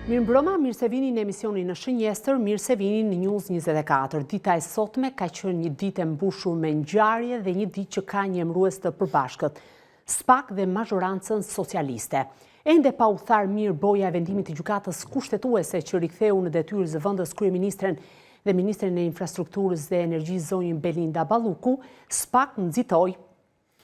Mirëmbrëma, mirë se vini në emisionin në Shënjestër, mirë se vini në News 24. Dita e sotme ka qenë një ditë e mbushur me ngjarje dhe një ditë që ka një emërues të përbashkët. SPAK dhe mazhorancën socialiste. Ende pa u tharë mirë boja e vendimit të Gjykatës Kushtetuese që riktheu në detyrë zëvendës kryeministren dhe ministren e Infrastrukturës dhe Energjisë zonjën Belinda Balluku, SPAK nxitoi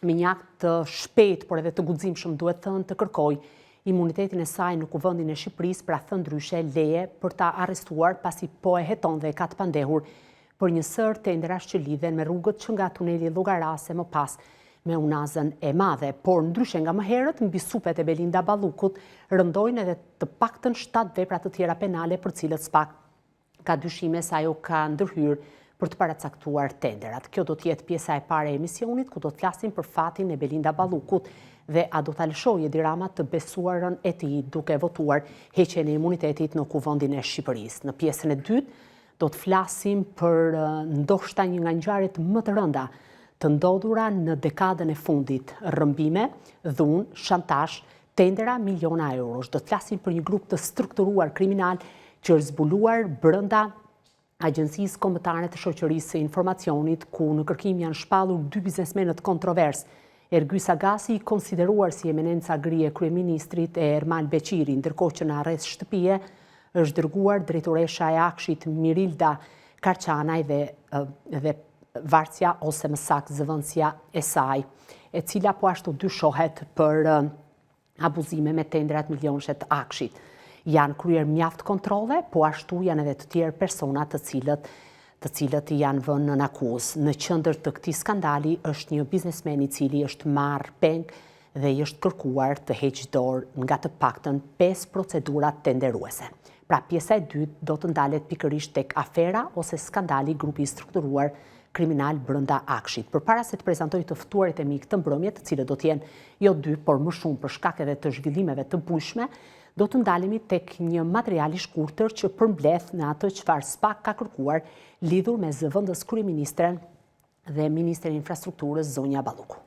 me një akt të shpejtë, por edhe të guximshëm duhet thënë të kërkojë imunitetin e saj në Kuvendin e Shqipërisë, pra thënë ndryshe leje për ta arrestuar pasi po e heton dhe e ka të pandehur për një sërë tenderash që lidhen me rrugët që nga tuneli i Llogarasë e më pas me Unazën e Madhe. Por ndryshe nga më herët, mbi supet e Belinda Ballukut rëndojnë edhe të paktën 7 vepra të tjera penale për të cilët SPAK ka dyshime se ajo ka ndërhyrë për të paracaktuar tenderat. Kjo do të jetë pjesa e parë e emisionit ku do të flasim për fatin e Belinda Ballukut dhe a do ta lëshojë Edi Rama të besuarën e tij duke votuar heqjen e imunitetit në Kuvendin e Shqipërisë. Në pjesën e dytë do të flasim për ndoshta një nga ngjarjet më të rënda të ndodhura në dekadën e fundit, rrëmbime, dhunë, shantazh, tendera miliona eurosh. Do të flasim për një grup të strukturuar kriminal që është zbuluar brenda Agjencisë Kombëtare të Shoqërisë së Informacionit, ku në kërkim janë shpallur dy biznesmenët kontrovers, Ergys Agasi i konsideruar si eminenca gri e kryeministrit e Ermal Beqiri, ndërkohë që në arrest shtëpie është dërguar drejtoresha e AKSHI-t Mirilda Karçanaj dhe dhe vartësja ose më saktë zëvendësja e saj, e cila po ashtu dyshohet për abuzime me tenderat milionëshe të AKSHI-t. Janë kryer mjaft kontrolle, po ashtu janë edhe të tjerë persona të cilët të cilët janë vënë nën akuzë. Në qendër të këtij skandali është një biznesmen i cili është marrë peng dhe i është kërkuar të heqë dorë nga të paktën 5 procedura tenderuese. Pra pjesa e dytë do të ndalet pikërisht tek afera ose skandali grupi i strukturuar kriminal brenda AKSHI-t. Përpara se të prezantoj të ftuarit e mi këtë mbrëmje, të cilët do të jenë jo dy, por më shumë për shkak edhe të zhvillimeve të bujshme, do të ndalemi tek një material i shkurtër që përmbledh në atë çfarë SPAK ka kërkuar lidhur me zëvendës kryeministren dhe ministren e Infrastrukturës zonja Balluku.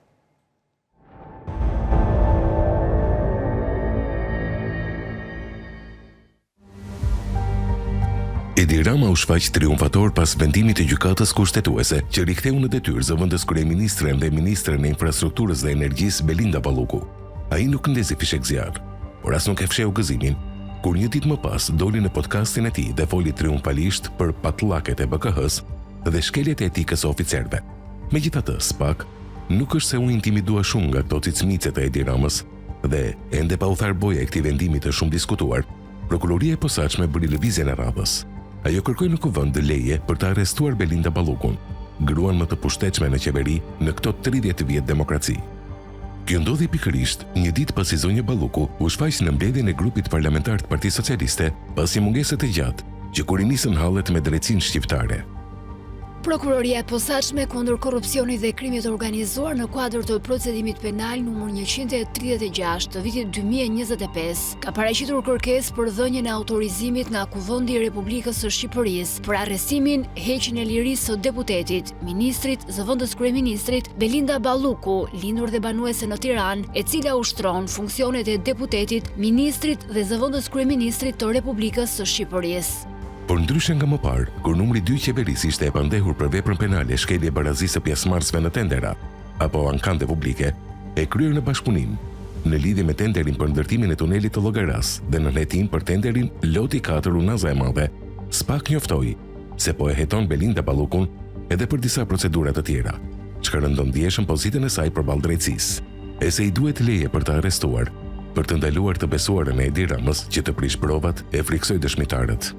Edi Rama u shfaq triumfator pas vendimit të Gjykatës Kushtetuese që riktheu në detyrë zëvendëskryeministren dhe ministren e Infrastrukturës dhe Energjisë Belinda Balluku. Ai nuk ndezi fishekzjarr, por as nuk e fshehu gëzimin kur një ditë më pas doli në podcastin e tij dhe foli triumfalisht për patllaket e BKH-së dhe shkeljet e etikës së oficerëve. Megjithatë, SPAK nuk është se u intimidua shumë nga këto cicmice të Edi Ramës dhe, ende pa u tharë boja e këtij vendimi të shumëdiskutuar, Prokuroria e Posaçme bëri lëvizjen e radhës. Ajo kërkoi në Kuvend leje për të arrestuar Belinda Ballukun, gruan më të pushtetshme në qeveri në këto 30 vjet demokraci. Kjo ndodhi pikërisht një ditë pasi zonja Balluku u shfaq në mbledhjen e grupit parlamentar të Partisë Socialiste pas një mungese të gjatë, që kur i nisën hallet me drejtësinë shqiptare. Prokuroria e Posaçme kundër Korrupsionit dhe Krimit të Organizuar në kuadër të procedimit penal numër 136 të vitit 2025 ka paraqitur kërkesë për dhënien e autorizimit nga Kuvendi i Republikës së Shqipërisë për arrestimin, heqjen e lirisë së deputetit, ministrit, zëvendëskryeministrit Belinda Balluku, lindur dhe banuese në Tiranë, e cila ushtron funksionet e deputetit, ministrit dhe zëvendëskryeministrit të Republikës së Shqipërisë. Por ndryshe nga më parë, kur numri dy i qeverisë ishte e pandehur për veprën penale shkelje e barazisë së pjesëmarrësve në tendera apo ankande publike, e kryer në bashkëpunim, në lidhje me tenderin për ndërtimin e tunelit të Llogarasë dhe nën hetim për tenderin Loti katër Unaza e Madhe, SPAK njoftoi se po e heton Belinda Ballukun edhe për disa procedura të tjera, çka rëndon ndjeshëm pozitën e saj përballë drejtësisë. E se i duhet leje për ta arrestuar, për të ndaluar të besuarën e Edi Ramës që të prishë provat e frikësojë dëshmitarët.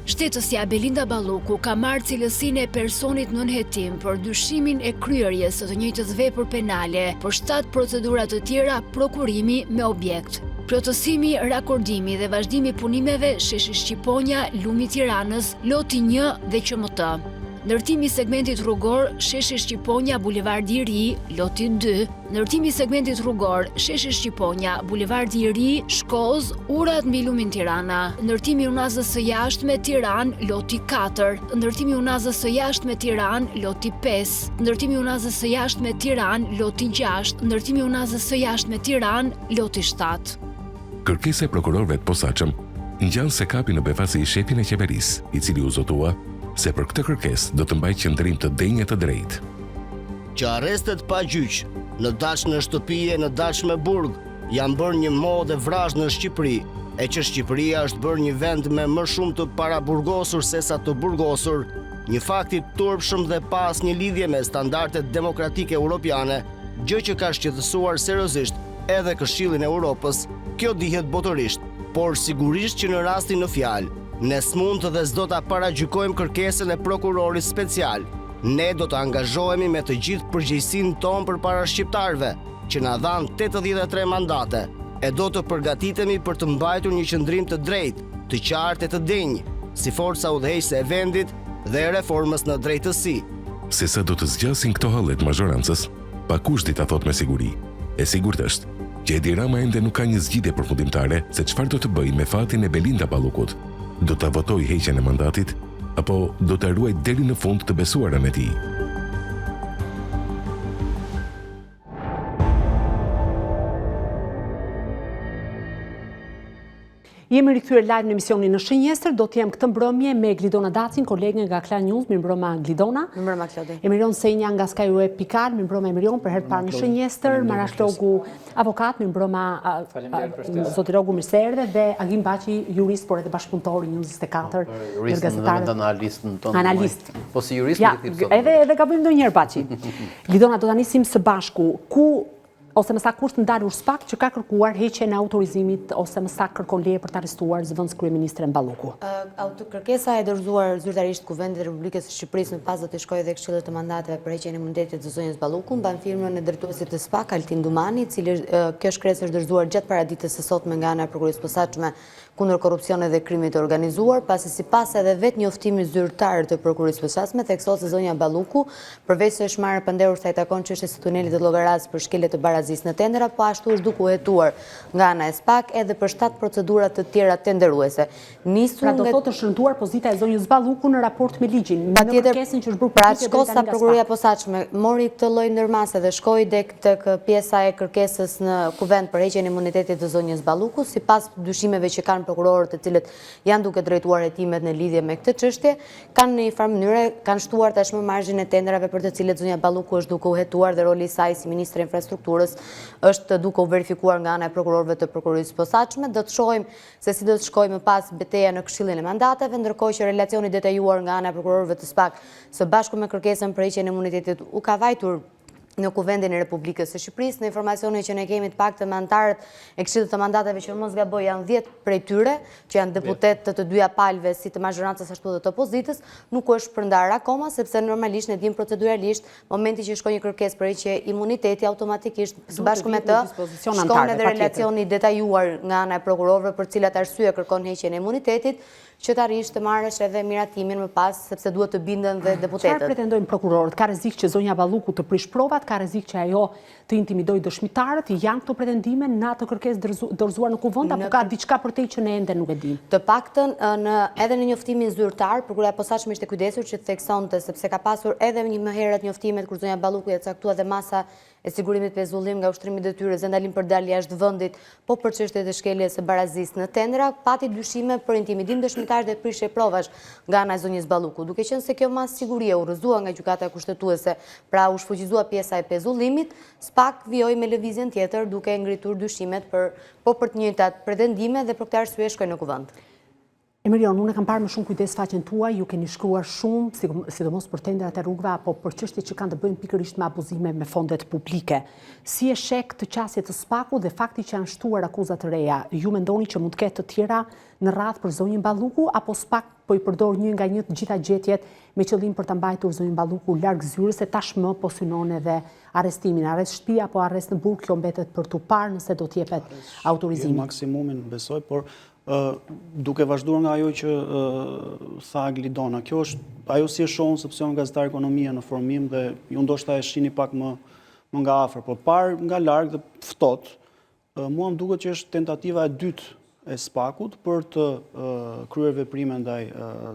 Shtetësja Belinda Balluku ka marrë cilësinë e personit nën hetim për dyshimin e kryerjes së të njëjtës vepër penale për 7 procedura të tjera prokurimi me objekt. Plotësimi, rakordimi dhe vazhdimi i punimeve Sheshi Shqiponja, Lumi i Tiranës, Loti 1 dhe QMT. Ndërtimi i segmentit rrugor Sheshi Shqiponja, Bulevardi i Ri, Loti 2. Ndërtimi i segmentit rrugor Sheshi Shqiponja, Bulevardi i Ri, Shkozë, Urat mbi lumin Tirana. Ndërtimi i Unazës së Jashtme Tiranë, Loti 4. Ndërtimi i Unazës së Jashtme Tiranë, Loti 5. Ndërtimi i Unazës së Jashtme Tiranë, Loti 6. Ndërtimi i Unazës së Jashtme Tiranë, Loti 7. Kërkesa e prokurorëve të posaçëm. ngjan se kapi në befasi shefin e qeverisë, i cili u zotua se për këtë kërkesë do të mbajë qëndrim të denjë e të drejtë. Që arrestet pa gjyq, në daç në shtëpi e në daç me burg, janë bërë një modë e vrazhdë në Shqipëri, e që Shqipëria është bërë një vend me më shumë të paraburgosur sesa të burgosur, një fakt i turpshëm dhe pa asnjë lidhje me standardet demokratike europiane, gjë që ka shqetësuar seriozisht edhe Këshillin e Europës, kjo dihet botërisht, por sigurisht që në rastin në fjalë, ne s'mund dhe s'do ta paragjykojmë kërkesën e prokurorit special. Ne do të angazhohemi me të gjithë përgjegjësinë tonë përpara shqiptarëve, që na dhanë 83 mandate, e do të përgatitemi për të mbajtur një qëndrim të drejtë, të qartë e të denjë, si forca udhëheqëse e vendit dhe e reformës në drejtësi. Se sa do të zgjasin këto halle të mazhorancës, pakkush di ta thotë me siguri. E sigurt është, që Edi Rama ende nuk ka një zgjidhje përfundimtare se çfarë do të bëjë me fatin e Belinda Ballukut. Do ta votojë heqjen e mandatit, apo do ta ruajë deri në fund të besuarën e tij? Jemi rikthyer live në emisionin në Shënjestër, do të jem këtë mbrëmje me Glidona Dacin, kolege nga Klan News, mirëmbrëma Glidona. Mirëmbrëma Klodi. Emirion Senja nga Sky Web pikë al, mirëmbrëma Emirion, për herë të parë në Shënjestër, Marash Logu, avokat, mirëmbrëma zoti Logu, mirë se erdhe dhe Agim Baçi, jurist, por edhe bashkëpunëtor i News 24, po, jurist në vend analist në tonë. Analist. Po si jurist ja, në këtë Edhe edhe gabojmë ndonjëherë Baçi. Glidona do ta nisim së bashku. Ku ose më saktë ku është ndalur SPAK që ka kërkuar heqjen e autorizimit ose më saktë kërkon leje për të arrestuar zëvendëskryeministren Balluku. Kërkesa e dorëzuar zyrtarisht Kuvendit të Republikës së Shqipërisë më pas do t'i shkojë edhe Këshillit të Mandateve për heqjen e imunitetit të zonjës Balluku, mban firmën e drejtuesit të SPAK, Altin Dumani, i cili kjo shkresë është dorëzuar gjatë paradites së sotme nga ana e Prokurorisë së Posaçme kundër korrupsionit dhe krimit të organizuar, pasi sipas edhe vetë njoftimit zyrtar të Prokurorisë së Posaçme, theksohet se zonja Balluku, përveç se është marrë e pandehur sa i takon çështjes së tunelit të Llogarasë për shkelje të barazisë në tendera, po ashtu është duke u hetuar nga ana e SPAK edhe për 7 procedura të tjera tenderuese. Nisur pra do thotë është rënduar pozita e zonjës Balluku në raport me ligjin, në kërkesën që është bërë pra publike deri tani nga SPAK. Pra Prokuroria e Posaçme mori këtë lloj ndërmase dhe shkoi dek tek pjesa e kërkesës në Kuvend për heqjen e imunitetit të zonjës Balluku, sipas dyshimeve që kanë prokurorët të cilët janë duke drejtuar hetimet në lidhje me këtë çështje, kanë në një farë mënyre kanë shtuar tashmë marzhin e tenderave për të cilët zonja Balluku është duke u hetuar dhe roli i saj si ministre e Infrastrukturës është duke u verifikuar nga ana e prokurorëve të Prokurorisë së Posaçme. Do të shohim se si do të shkojë më pas beteja në Këshillin e Mandateve, ndërkohë që relacioni i detajuar nga ana e prokurorëve të SPAK së bashku me kërkesën për heqjen e imunitetit u ka vajtur në Kuvendin e Republikës së Shqipërisë. Në informacionin që ne kemi të paktën me anëtarët e Këshillit të Mandateve që mos gaboj janë 10 prej tyre, që janë deputetë të të dyja palëve, si të mazhorancës ashtu dhe të opozitës, nuk u është shpërndarë akoma sepse normalisht ne dimë proceduralisht momenti që shkon një kërkesë për heqje imuniteti automatikisht së bashku me të shkon edhe relacioni i detajuar nga ana e prokurorëve për cilat arsye kërkon heqjen e imunitetit, që të arrish të marrësh edhe miratimin më pas, sepse duhet të binden dhe deputetët. Çfarë pretendojnë prokurorët? Ka rrezik që zonja Balluku të prishë provat, ka rrezik që ajo të intimidojë dëshmitarët? Janë këto pretendime në atë kërkesë dorëzuar në Kuvend apo ka diçka përtej që ne ende nuk e dimë? Të paktën në edhe në njoftimin zyrtar, Prokuroria e Posaçme ishte kujdesur që të theksonte sepse ka pasur edhe një më herët njoftimet kur zonja Balluku ia caktua dhe masa e sigurimit pezullim nga ushtrimi i detyrës dhe ndalim për dalje jashtë vendit, po për çështjet e shkeljes së barazisë në tendera, pati dyshime për intimidim dëshmitarësh dhe prishje provash nga ana e zonjës Balluku. Duke qenë se kjo masë sigurie u rrëzua nga Gjykata Kushtetuese, pra u shfuqizua pjesa e pezullimit, SPAK vijoi me lëvizjen tjetër duke ngritur dyshimet për po për të njëjtat pretendime dhe për këtë arsye shkoi në Kuvend. Emirion, unë e kam parë me shumë kujdes faqen tuaj, ju keni shkruar shumë, sidomos për tenderat e rrugëve apo për çështje që kanë të bëjnë pikërisht me abuzime me fondet publike. Si e sheh këtë qasje të SPAK-ut dhe fakti që janë shtuar akuza të reja, ju mendoni që mund të ketë të tjera në radhë për zonjën Balluku apo SPAK po i përdor një nga një të gjitha gjetjet me qëllim për ta mbajtur zonjën Balluku larg zyrës e tashmë po synon edhe arrestimin, arrest shtëpie apo arrest në burg, kjo mbetet për t'u parë nëse do të jepet autorizimi. Maksimumin besoj, por Duke vazhduar nga ajo që tha Glidona, kjo është ajo si e shoh unë sepse jam gazetar ekonomie në formim dhe ju ndoshta e shihni pak më më nga afër, por parë nga larg dhe ftohtë, mua më duket që është tentativa e dytë e SPAK-ut për të kryer veprime ndaj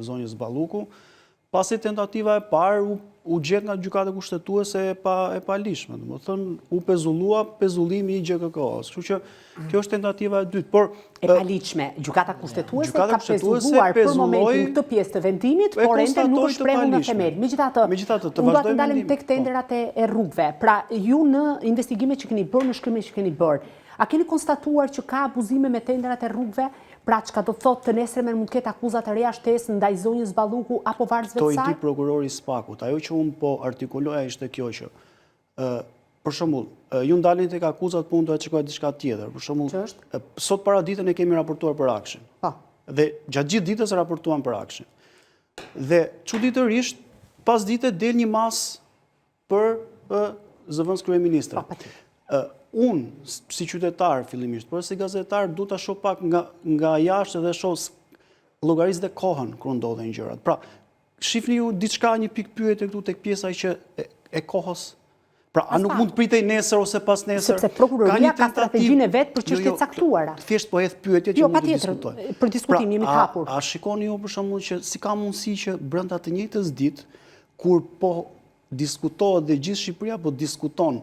zonjës Balluku, Pasi tentativa e parë u u gjet nga Gjykata Kushtetuese e pa e paligjshme, domethënë u pezullua pezullimi i GJKKO-s. Kështu që kjo është tentativa e dytë, por e paligjshme. Gjykata Kushtetuese ka pezulluar për momentin këtë pjesë të vendimit, por ende nuk është shprehur në themel. Megjithatë, megjithatë të vazhdojmë. Unë ndalem tek po. tenderat e, e rrugëve. Pra, ju në investigimet që keni bërë, në shkrimet që keni bërë, a keni konstatuar që ka abuzime me tenderat e rrugëve? Pra çka do të thotë të nesërmen mund të ketë akuza të reja shtesë ndaj zonjës Balluku apo vartësve të saj? Këto i di prokurori i SPAK-ut. Ajo që unë po artikuloja ishte kjo që ë për shembull, ju ndaleni tek akuzat, po unë doja të shikoja diçka tjetër. Për shembull, sot paradite ne kemi raportuar për AKSHI-n. Po. Dhe gjatë gjithë ditës raportuam për AKSHI-n. Dhe çuditërisht pasdite del një masë për zëvendëskryeministren. Po, patjetër. Unë, si qytetar fillimisht, por si gazetar, du ta shoh pak nga, nga jashtë dhe shoh llogaris dhe kohën kur ndodhen gjërat. Pra, shifni ju diçka një pikëpyetje këtu tek pjesa që e, e kohës Pra, a nuk mund të pritej nesër ose pasnesër? Sepse prokuroria ka strategjinë e vet për jo, çështje jo, të caktuara. Thjesht po hedh pyetje që jo, mund të diskutojmë. Jo, për diskutim pra, jemi të hapur. A, a shikoni ju për shembull që si ka mundësi që brenda të njëjtës ditë kur po diskutohet dhe gjithë Shqipëria po diskuton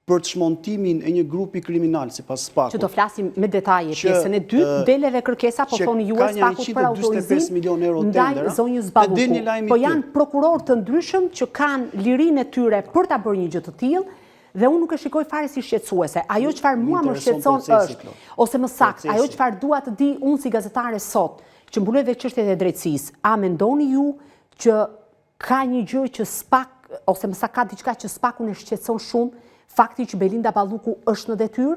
për çmontimin e një grupi kriminal sipas SPAK-ut. Që do flasim me detaje pjesën e dytë, del edhe kërkesa po thoni ju e SPAK-ut për autorizim ndaj zonjës Balluku. Po janë prokurorë të ndryshëm që kanë lirinë e tyre për ta bërë një gjë të tillë dhe unë nuk e shikoj fare si shqetësuese. Ajo çfarë mua më shqetëson është, ose më saktë, ajo çfarë dua të di unë si gazetare sot, që mbuloj dhe çështjet e drejtësisë, a mendoni ju që Ka një gjë që SPAK, ose më saktë ka diçka që SPAK-un e shqetëson shumë, fakti që Belinda Balluku është në detyrë,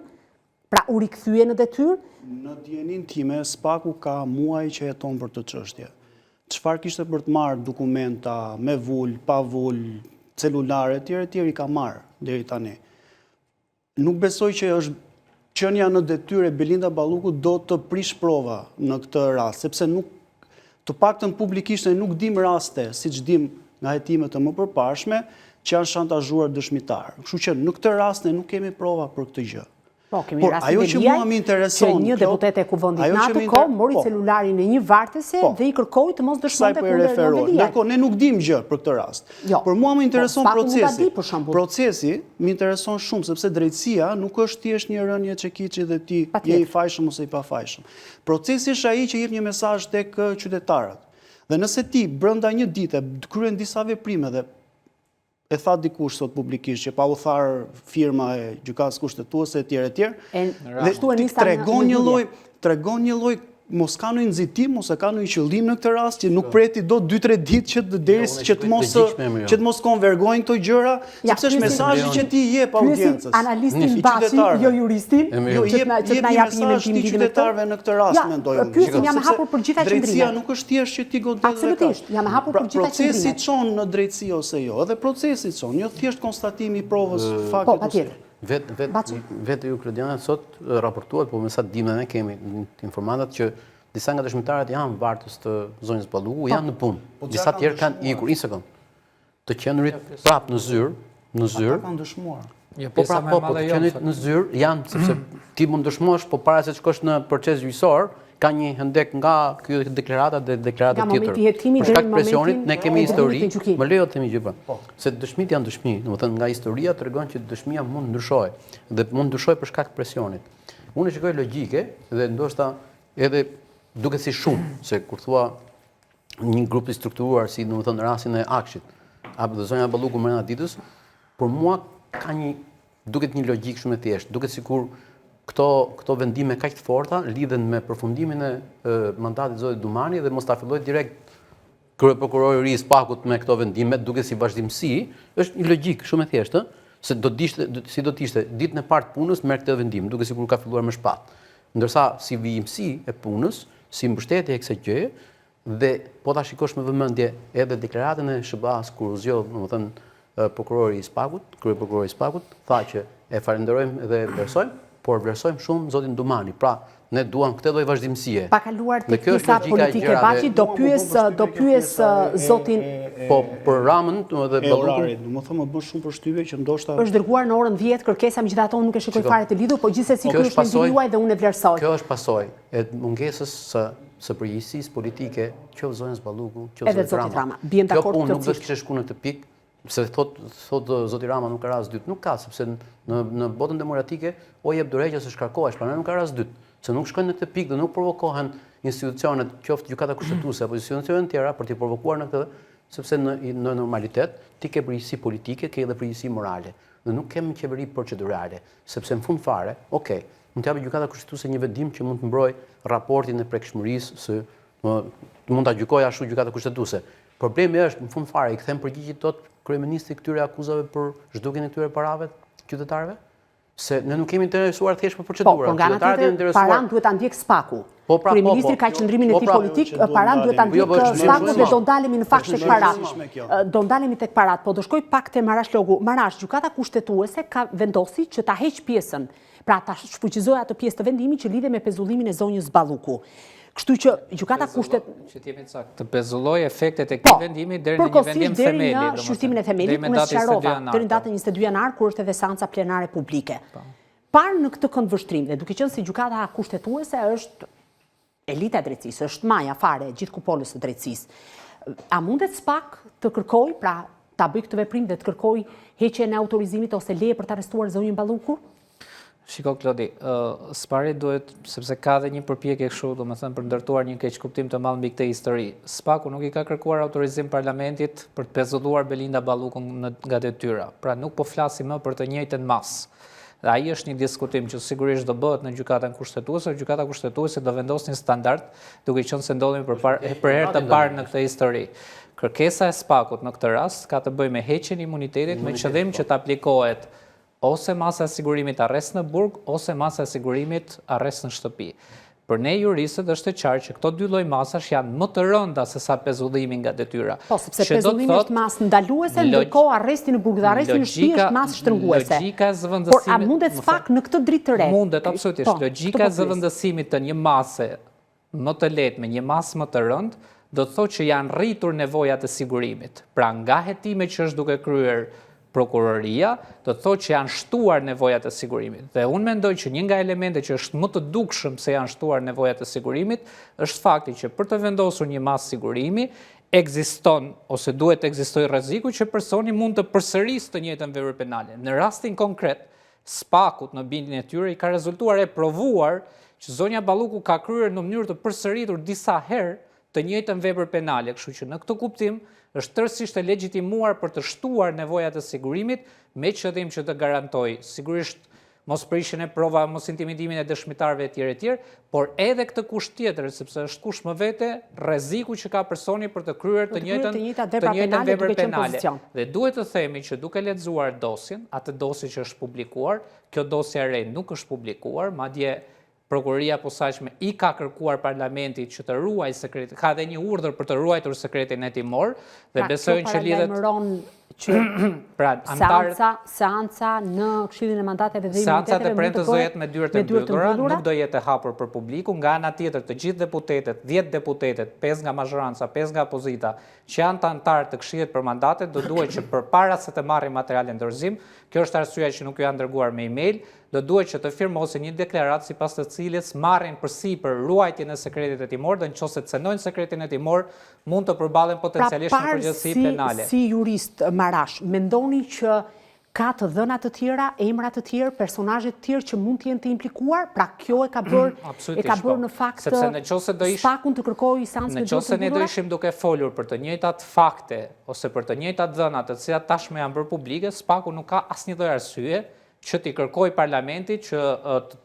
pra u rikthye në detyrë. Në dijeninë time, SPAK-u ka muaj që heton për këtë çështje. Çfarë kishte për të marrë dokumenta, me vulë, pa vulë, celularë, etj, etj, i ka marrë deri tani. Nuk besoj që është qenia në detyrë e Belinda Ballukut do të prish prova në këtë rast, sepse nuk të paktën publikisht ne nuk dim raste, siç dim nga hetimet e mëpërparshme, që janë shantazhuar dëshmitarë. Kështu që në këtë rast ne nuk kemi prova për këtë gjë. Po, kemi Por, rastin Veliaj, që një deputete e kuvendit në atë kohë mori po. celularin e një vartëse po. dhe i kërkoi të mos dëshmonte po kundër Erion Veliajt. Ndërkohë, ne nuk dim gjë për këtë rast. Jo. Por mua më intereson procesi. Procesi më intereson shumë, sepse drejtësia nuk është thjesht një rënie çekiçi dhe ti je i fajshëm ose i pafajshëm. Procesi është ai që jep një mesazh tek qytetarët. Dhe nëse ti brenda një dite kryen disa veprime dhe e tha dikush sot publikisht që pa u tharë firma e gjykatës kushtetuese etj etj. Dhe ti tregon një lloj, tregon një lloj mos ka ndonjë nxitim ose ka ndonjë qëllim në këtë rast që nuk po. preti dot 2-3 ditë që të deri jo, që të mos që të mos konvergojnë këto gjëra, sepse është mesazhi që ti i jep audiencës. Analistin Baçi, jo juristin, jo që të na që të na jap një mendim lidhur me qytetarëve në këtë rast mendoj unë. Pyesin jam e hapur për gjitha qëndrimet. Drejtësia nuk është thjesht që ti godet. Absolutisht, jam e hapur për gjitha qëndrimet. Procesi çon në drejtësi ose jo, edhe procesi çon, jo thjesht konstatimi i provës faktit. Po, patjetër. Vetë vet, vet ju Klodiana sot raportuat, po me sa dimë ne kemi informatat që disa nga dëshmitarët janë vartës të zonjës Balluku, po. janë në punë. Po, disa tjerë kanë ikur, një sekond. Të qenurit prap në zyrë, në zyrë. Ata kanë dëshmuar. Jo, po pra, po, po, të jo, qenurit në zyrë janë, sepse ti mund dëshmosh, po para se të shkosh në proces gjyqësor, ka një hendek nga kjo deklarata dhe deklarata tjetër. Nga momenti i hetimit deri në momentin ne kemi histori, më lejo të them një gjë po. po. Se dëshmitë janë dëshmi, domethënë nga historia tregon që dëshmia mund ndryshojë dhe mund ndryshojë për shkak të presionit. Unë e shikoj logjike dhe ndoshta edhe duket si shumë, se kur thua një grup i strukturuar si domethënë rastin e AKSHI-t apo dhe zonja Balluku brenda ditës, por mua ka një duket një logjikë shumë e thjeshtë, duket sikur këto këto vendime kaq të forta lidhen me përfundimin e, e mandatit të zotit Dumani dhe mos ta filloj direkt kryeprokurori i ri i SPAK-ut me këto vendime, duket si vazhdimësi, është një logjikë shumë e thjeshtë, se do të ishte si do të ishte ditën e parë të punës merr këtë vendim, duket sikur ka filluar me shpatë. Ndërsa si vijimësi e punës, si mbështetje e kësaj gjëje, Dhe po ta shikosh me vëmendje edhe deklaratën e SHBA-së kur u zgjodh, domethënë prokurori i SPAK-ut, kryeprokurori i SPAK-ut, tha që e falenderojmë dhe e vlerësojmë, por vlerësojmë shumë zotin Dumani. Pra, ne duam këtë lloj vazhdimësie. Pa kaluar tek pjesa politike Baçi, do pyes do pyes zotin Po për Ramën dhe Ballukun. Domethënë më bën shumë përshtypje që ndoshta është dërguar në orën 10 kërkesa, megjithatë unë nuk e shikoj fare të lidhur, po gjithsesi ky është mendimi juaj dhe unë e vlerësoj. Kjo është pasojë e mungesës së së përgjegjësisë politike, qoftë zonjës Balluku, qoftë zotit Rama. Biem dakord Kjo punë nuk do të kishte shkuar në këtë pikë. Se thotë thotë zoti Rama nuk ka rast dytë. Nuk ka, sepse në në botën demokratike o jep dorëheqje ose shkarkohesh, prandaj nuk ka rast dytë. Se nuk shkojnë në këtë pikë dhe nuk provokohen institucionet, qoftë gjykata kushtetuese apo institucione të tjera për t'i provokuar në këtë, sepse në në normalitet ti ke përgjegjësi politike, ke edhe përgjegjësi morale. Dhe nuk kemi qeveri procedurale, sepse në fund fare, ok, mund të japë gjykata kushtetuese një vendim që mund të mbrojë raportin e prekshmërisë së mund ta gjykojë ashtu gjykata kushtetuese. Problemi është në fund fare i kthen përgjigje dot kryeministri këtyre akuzave për zhdukjen e këtyre parave qytetarëve? Se ne nuk jemi interesuar thjesht për procedura. Po, por nga ana tjetër, paranë duhet ta ndjekë SPAK-u. Po, pra, po, Kryeministri po. ka qëndrimin e po, tij pra, politik, paranë duhet ta jo, po, ndjekë SPAK-u dhe do ndalemi në fakt tek paratë. Do ndalemi tek paratë, po do shkoj pak te Marash Logu. Marash, gjykata kushtetuese ka vendosi që ta heqë pjesën Pra ta shfuqizojë atë pjesë të vendimit që lidhej me pezullimin e zonjës Balluku. Kështu që gjykata kushtet që të jemi saktë, të pezullojë efektet e këtij po, vendimi deri në një vendim themeli, deri në shqyrtimin e themelit, unë e sqarova deri në datën 22 janar kur është edhe seanca plenare publike. Po. Parë në këtë këndvështrim dhe duke qenë se gjykata kushtetuese është elita e drejtësisë, është maja fare e gjithë kupolës së drejtësisë. A mundet SPAK të kërkojë, pra ta bëjë këtë veprim dhe të kërkojë heqjen e autorizimit ose leje për të arrestuar zonjën Balluku? Shiko Klodi, së pari duhet, sepse ka dhe një përpjekje kështu, domethënë për ndërtuar një keqkuptim të madh mbi këtë histori. SPAK-u nuk i ka kërkuar autorizim parlamentit për të pezulluar Belinda Ballukun nga detyra. Pra nuk po flasim më për të njëjtën masë. Dhe ai është një diskutim që sigurisht do bëhet në Gjykatën Kushtetuese, Gjykata Kushtetuese do vendosë një standard, duke qenë se ndodhemi për par, për herë të parë në këtë histori. Kërkesa e SPAK-ut në këtë rast ka të bëjë me heqjen e imunitetit me qëllim që të aplikohet ose masa e sigurimit arrest në burg ose masa e sigurimit arrest në shtëpi. Për ne juristët është e qartë që këto dy lloj masash janë më të rënda se sa pezullimi nga detyra. Po, sepse pezullimi është masë ndaluese, ndërkohë arresti në burg dhe arresti në shtëpi është masë shtrënguese. Logjika e zëvendësimit Por a mundet SPAK në këtë dritë të re? Mundet absolutisht. Po, logjika e zëvendësimit të një mase më të lehtë me një masë më të rëndë, do të thotë që janë rritur nevojat e sigurimit. Pra nga hetimet që është duke kryer Prokuroria, do të thotë që janë shtuar nevojat e sigurimit. Dhe unë mendoj që një nga elementet që është më të dukshëm se janë shtuar nevojat e sigurimit, është fakti që për të vendosur një masë sigurimi, ekziston ose duhet të ekzistojë rreziku që personi mund të përsërisë të njëjtën vepër penale. Në rastin konkret, SPAK-ut në bindjen e tyre i ka rezultuar e provuar që zonja Balluku ka kryer në mënyrë të përsëritur disa herë të njëjtën vepër penale, kështu që në këtë kuptim është tërësisht e legjitimuar për të shtuar nevojat e sigurimit me qëllim që të garantojë sigurisht mosprishjen e provave, mosintimidimin e dëshmitarëve etj etj, por edhe këtë kusht tjetër, sepse është kusht më vete rreziku që ka personi për të kryer të njëjtën të njëjtën vepër penale. Dhe duhet të themi që duke lexuar dosjen, atë dosje që është publikuar, kjo dosja e re nuk është publikuar, madje Prokuroria e Posaçme i ka kërkuar Parlamentit që të ruajë sekretin, ka dhe një urdhër për të ruajtur sekretin hetimor dhe pra, besoj që lidhet paralajmëron që pra, seanca, seanca në Këshillin e Mandateve dhe Imuniteteve Seanca të premtes do jetë me dyer të mbyllura, nuk do jetë e hapur për publikun. Nga ana tjetër, të gjithë deputetët, 10 deputetët, 5 nga mazhoranca, 5 nga opozita, që janë të anëtarë të Këshillit për Mandatet, do duhet që përpara se të marrin materialin në dorëzim, kjo është arsyeja që nuk ju janë dërguar me email, do duhet që të firmosin një deklaratë sipas të cilës marrin përsipër ruajtjen e sekretit hetimor dhe në qoftë se cenojnë sekretin hetimor, mund të përballen pra, potencialisht me përgjegjësi penale. Pra si jurist Marash, mendoni që ka të dhëna të tjera, emra të tjerë, personazhe të tjerë që mund të jenë të implikuar? Pra kjo e ka bërë e ka bërë po. në fakt sepse në qoftë se do ish SPAK-un të kërkojë seancë me dyer të mbyllura. Në qoftë se ne do ishim duke folur për të njëjtat fakte ose për të njëjtat dhëna të cilat tashmë janë bërë publike, SPAK-u nuk ka asnjë lloj arsye që t'i kërkojë parlamentit që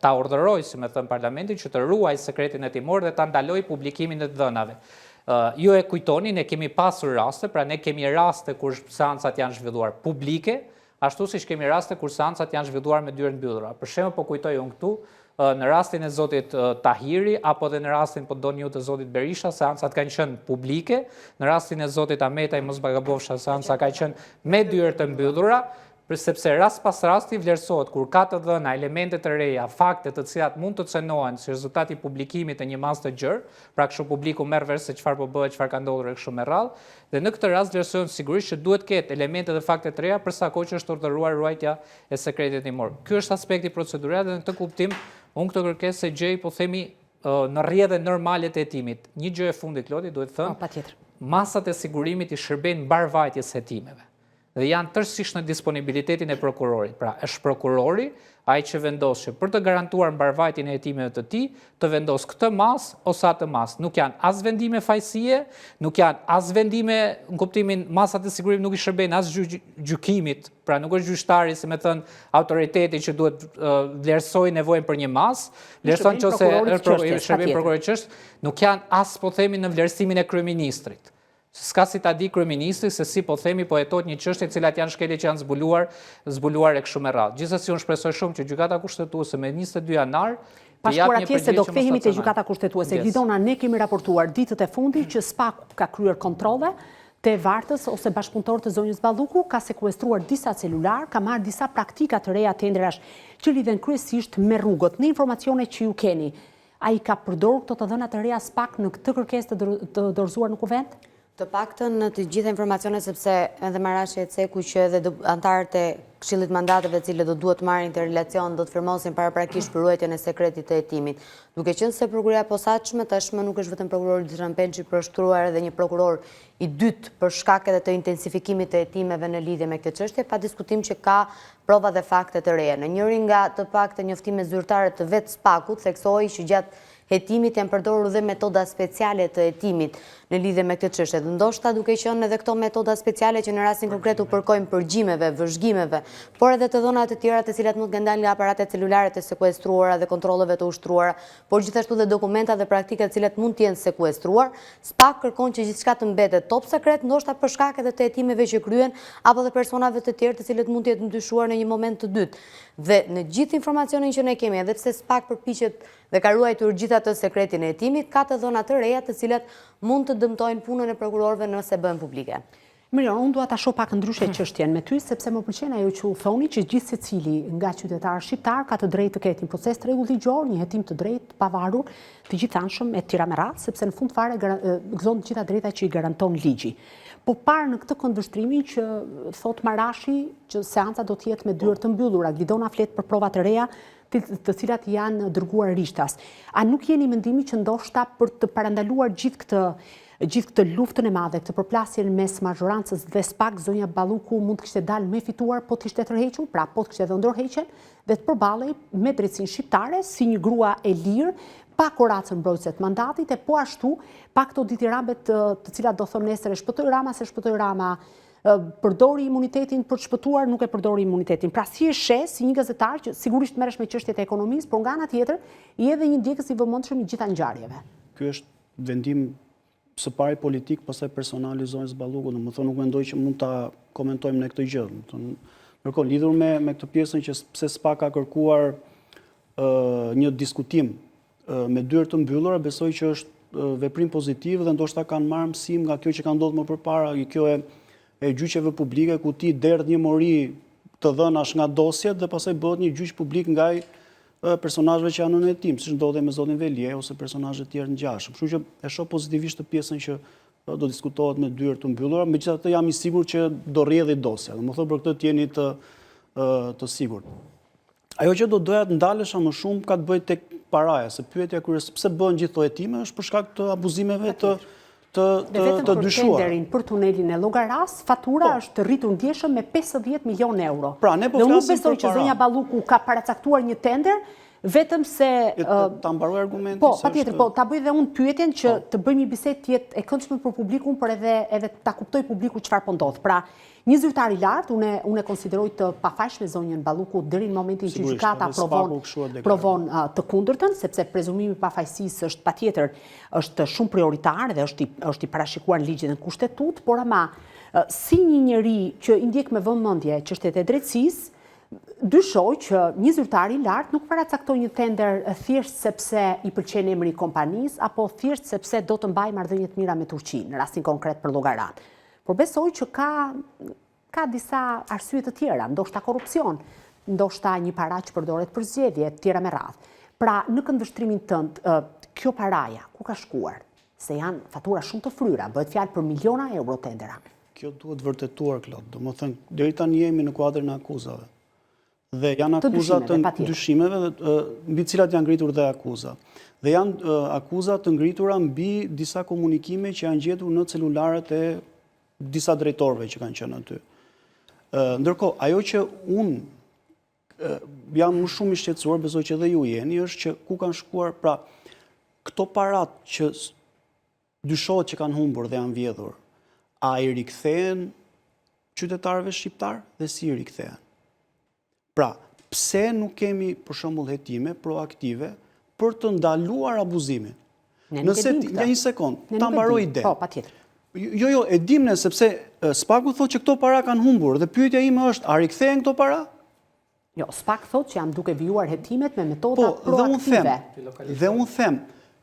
ta urdhërojë, si me thënë parlamentin, që të ruajë sekretin hetimor dhe ta ndalojë publikimin e të dhënave. Ju e kujtoni, ne kemi pasur raste, pra ne kemi raste kur seancat janë zhvilluar publike, ashtu siç kemi raste kur seancat janë zhvilluar me dyer të mbyllura. Për shembull, po kujtoj unë këtu, në rastin e zotit Tahiri apo dhe në rastin po doni ju të zotit Berisha, seancat kanë qenë publike, në rastin e zotit Ahmetaj mos gabofsha, seanca ka qenë me dyer të mbyllura, Sepse rast pas rasti vlerësohet kur ka të dhëna, elemente të reja, fakte të cilat mund të cenohen si rezultat i publikimit të një masë të gjerë, pra kështu publiku merr vesh se çfarë po bëhet, çfarë ka ndodhur e kështu me radhë, dhe në këtë rast vlerësohen sigurisht që duhet të ketë elemente dhe fakte të reja për sa kohë që është urdhëruar ruajtja e sekretit hetimor. Ky është aspekti procedural dhe në këtë kuptim unë këtë kërkesë e gjej po themi në rrjedhën normale të hetimit. Një gjë e fundit Klodi duhet thënë. Po, patjetër. Masat e sigurimit i shërbejnë mbarëvajtjes së hetimeve. dhe janë tërësisht në disponibilitetin e prokurorit. Pra, është prokurori ai që vendos që për të garantuar mbarëvajtjen e hetimeve të tij, të vendosë këtë masë ose atë masë. Nuk janë as vendime fajësie, nuk janë as vendime në kuptimin masat e sigurimit nuk i shërbejnë as gjykimit, pra nuk është gjyqtari, si me thënë, autoriteti që duhet vlerësojë nevojën për një masë, vlerëson që ose shërbejnë prokurorit çështjes, nuk janë as po themi në vlerësimin e kryeministrit. S'ka si ta di kryeministri se si po themi po hetohet një çështje cilat janë shkeljet që janë zbuluar, zbuluar e kështu me radhë. Gjithsesi unë shpresoj shumë që Gjykata Kushtetuese me 22 janar Pa shkuar atje se do kthehemi te Gjykata Kushtetuese. Glidona, ne kemi raportuar ditët e fundit që SPAK ka kryer kontrolle te vartës ose bashkëpunëtorë të zonjës Balluku, ka sekuestruar disa celularë, ka marrë disa praktika të reja tenderash që lidhen kryesisht me rrugët. Në informacione që ju keni, A i ka përdorur këto të dhëna të reja SPAK në këtë kërkesë të dorëzuar në Kuvend? Të paktën në të gjitha informacionet sepse edhe Marashi e ceku që edhe anëtarët e Këshillit të Mandateve të cilët do duhet të marrin këtë relacion do të firmosin paraprakisht për ruajtjen e sekretit të hetimit. Duke qenë se Prokuroria e Posaçme tashmë nuk është vetëm prokurori Ditran Pençi, por është shtuar edhe një prokuror i dytë për shkak edhe të intensifikimit të hetimeve në lidhje me këtë çështje, pa diskutim që ka prova dhe fakte të reja. Në njërin nga të paktën njoftimet zyrtare të vetë SPAK-ut, theksohej që gjatë hetimit janë përdorur dhe metoda speciale të hetimit në lidhje me këtë çështje. Dhe ndoshta duke qenë edhe këto metoda speciale që në rastin konkret u përkojnë përgjimeve, vëzhgimeve, por edhe të dhëna të tjera të cilat mund të kenë dalë nga aparatet celulare të sekuestruara dhe kontrolleve të ushtruara, por gjithashtu dhe dokumenta dhe praktika të cilat mund të jenë sekuestruar, SPAK kërkon që gjithçka të mbetet top sekret, ndoshta për shkak edhe të hetimeve që kryhen apo dhe personave të tjerë të cilët mund të jenë dyshuar në një moment të dytë. Dhe në gjithë informacionin që ne kemi, edhe pse SPAK përpiqet dhe ka ruajtur gjithë atë sekretin e hetimit, ka të dhëna të reja të cilat mund të dëmtojnë punën e prokurorëve nëse bëhen publike. Mirion, unë dua ta shoh pak ndryshe çështjen me ty, sepse më pëlqen ajo që u thoni që gjithsecili nga qytetarët shqiptarë ka të drejtë të ketë një proces të rregullt ligjor, një hetim të drejtë, të pavarur, të gjithanshëm e të tjera me radhë, sepse në fund fare gëzon të gjitha drejtat që i garanton ligji. Po parë në këtë këndvështrimin që thotë Marashi që seanca do të jetë me dyer të mbyllura, Glidona flet për prova të reja të cilat janë dërguar rishtas. A nuk jeni mendimi që ndoshta për të parandaluar gjithë këtë gjithë këtë luftën e madhe, këtë përplasjen mes mazhorancës dhe SPAK, zonja Balluku mund të kishte dalë më e fituar po të ishte tërhequr, pra po të kishte dhënë dorëheqjen dhe të përballej me drejtësinë shqiptare si një grua e lirë, pa koracën mbrojtëse të mandatit e po ashtu pa këto ditirambet të, të cilat do thonë nesër e shpëtoi Rama s'e shpëtoi Rama, përdori imunitetin për të shpëtuar, nuk e përdori imunitetin. Pra si e sheh si një gazetar që sigurisht merresh me çështjet e ekonomisë, por nga ana tjetër je edhe një ndjekës i vëmendshëm i gjitha ngjarjeve. Ky është vendim së pari politik, pastaj personal i zonjës Balluku, domethënë nuk mendoj që mund ta komentojmë ne këtë gjë. Domethënë, ndërkohë lidhur me me këtë pjesën që pse SPAK ka kërkuar ë një diskutim me dyer të mbyllura, besoj që është veprim pozitiv dhe ndoshta kanë marrë mësim nga kjo që ka ndodhur më përpara, kjo e e gjyqeve publike ku ti derdh një mori të dhënash nga dosjet dhe pastaj bëhet një gjyq publik ndaj personazheve që janë në hetim, siç ndodhi me zotin Veliaj ose personazhe të tjerë të ngjashëm. Kështu që e shoh pozitivisht këtë pjesën që do diskutohet me dyer të mbyllura, megjithatë jam i sigurt që do rrjedhi dosja. Domethënë për këtë të jeni të të sigurt. Ajo që do doja të ndalesha më shumë ka të bëjë tek paraja, se pyetja kryesore pse bëhen gjithë këto hetime është për shkak të abuzimeve të të të të dyshuara. Për tenderin për tunelin e Llogarasë, fatura po. është rritur ndjeshëm me 50 milionë euro. Pra, ne po flasim për para. Dhe unë besoj që zonja Balluku ka paracaktuar një tender vetëm se ta mbaroj argumentin Po, patjetër, po ta bëj dhe unë pyetjen që po. të bëjmë një bisedë të jetë e këndshme për publikun, por edhe edhe ta kuptojë publiku çfarë po ndodh. Pra, Një zyrtar i lartë, unë unë e konsideroj të pafajshme zonjën Balluku deri në momentin që gjykata provon provon të kundërtën, sepse prezumimi i pafajësisë është patjetër është shumë prioritar dhe është i është i parashikuar në ligj dhe në kushtetutë, por ama si një njeri që i ndjek me vëmendje çështjet e drejtësisë, dyshoj që një zyrtar i lartë nuk paracakton një tender thjesht sepse i pëlqen emri i kompanisë apo thjesht sepse do të mbajë marrëdhënie të mira me Turqinë, në rastin konkret për Llogaranë. Por besoj që ka ka disa arsye të tjera, ndoshta korrupsion, ndoshta një para që përdoret për zgjedhje, të tjera me radhë. Pra, në këndvështrimin tënd, kjo paraja, ku ka shkuar? Se janë fatura shumë të fryra, bëhet fjalë për miliona euro tendera. Kjo duhet vërtetuar, Klod. Domethënë, deri tani jemi në kuadrin e akuzave. Dhe janë akuza të dyshimeve dhe mbi të cilat janë ngritur dhe akuza. Dhe janë akuza të ngritura mbi disa komunikime që janë gjetur në celularët e disa drejtorëve që kanë qenë aty. Ndërkohë, ajo që unë jam më shumë i shqetësuar, besoj që edhe ju jeni, është që ku kanë shkuar, pra, këto parat që dyshohet që kanë humbur dhe janë vjedhur, a i rikthehen qytetarëve shqiptarë dhe si i rikthehen? Pra, pse nuk kemi për shembull hetime proaktive për të ndaluar abuzimin? Nëse ti, një sekond, ta mbaroj idenë. Po, patjetër. Jo, jo, e dim ne sepse Spaku thotë që këto para kanë humbur dhe pyetja ime është, a rikthehen këto para? Jo, Spak thotë që janë duke vijuar hetimet me metoda po, proaktive. Dhe unë them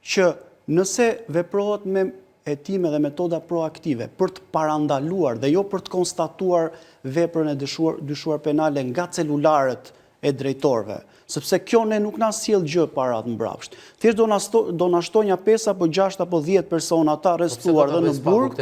që nëse veprohet me hetime dhe metoda proaktive për të parandaluar dhe jo për të konstatuar veprën e dyshuar, dyshuar penale nga celularët e drejtorëve, sepse kjo ne nuk na sjell gjë paratë mbrapsht. Thjesht do na do na shtojë nja 5 apo 6 apo 10 persona të arrestuar dhe në burg,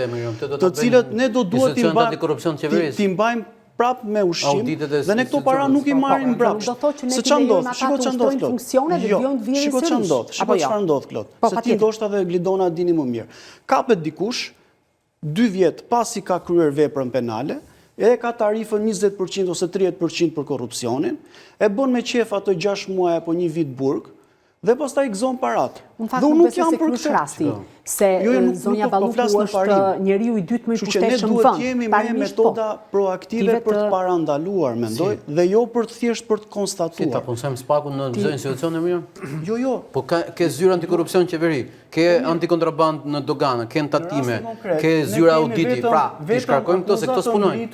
të cilët ne do duhet t'i mbajmë t'i mbajmë prap me ushqim dhe ne këto para nuk i marrim mbrapsht. Do thotë që ne t'i lejojmë ata të ushtrojnë funksione dhe jo, vijojnë të vjedhin sërish. Shiko çfarë ndodh, shiko jo? çfarë ndodh Klod. Po, Se ti ndoshta dhe Glidona dini më mirë. Kapet dikush dy vjet pasi ka kryer veprën penale, e ka tarifën 20% ose 30% për korrupsionin, e bën me qejf atë 6 muaj apo një vit burg, dhe pastaj i gëzon paratë. Në fakt nuk besoj se ky është rasti, se jo, jo, zonja po Balluku është njeriu i dytë më i pushtetshëm në vend. Që ne duhet të jemi me metoda po. proaktive për të parandaluar, mendoj, dhe jo për të thjesht për të konstatuar. Si ta punësojmë SPAK-un në çdo institucion e mirë? Jo, jo. Po ke zyra antikorrupsion në qeveri. Ke antikontrabandë në doganë, ke në tatime, ke zyra auditi, pra, t'i shkarkojmë këto se këto s'punojnë.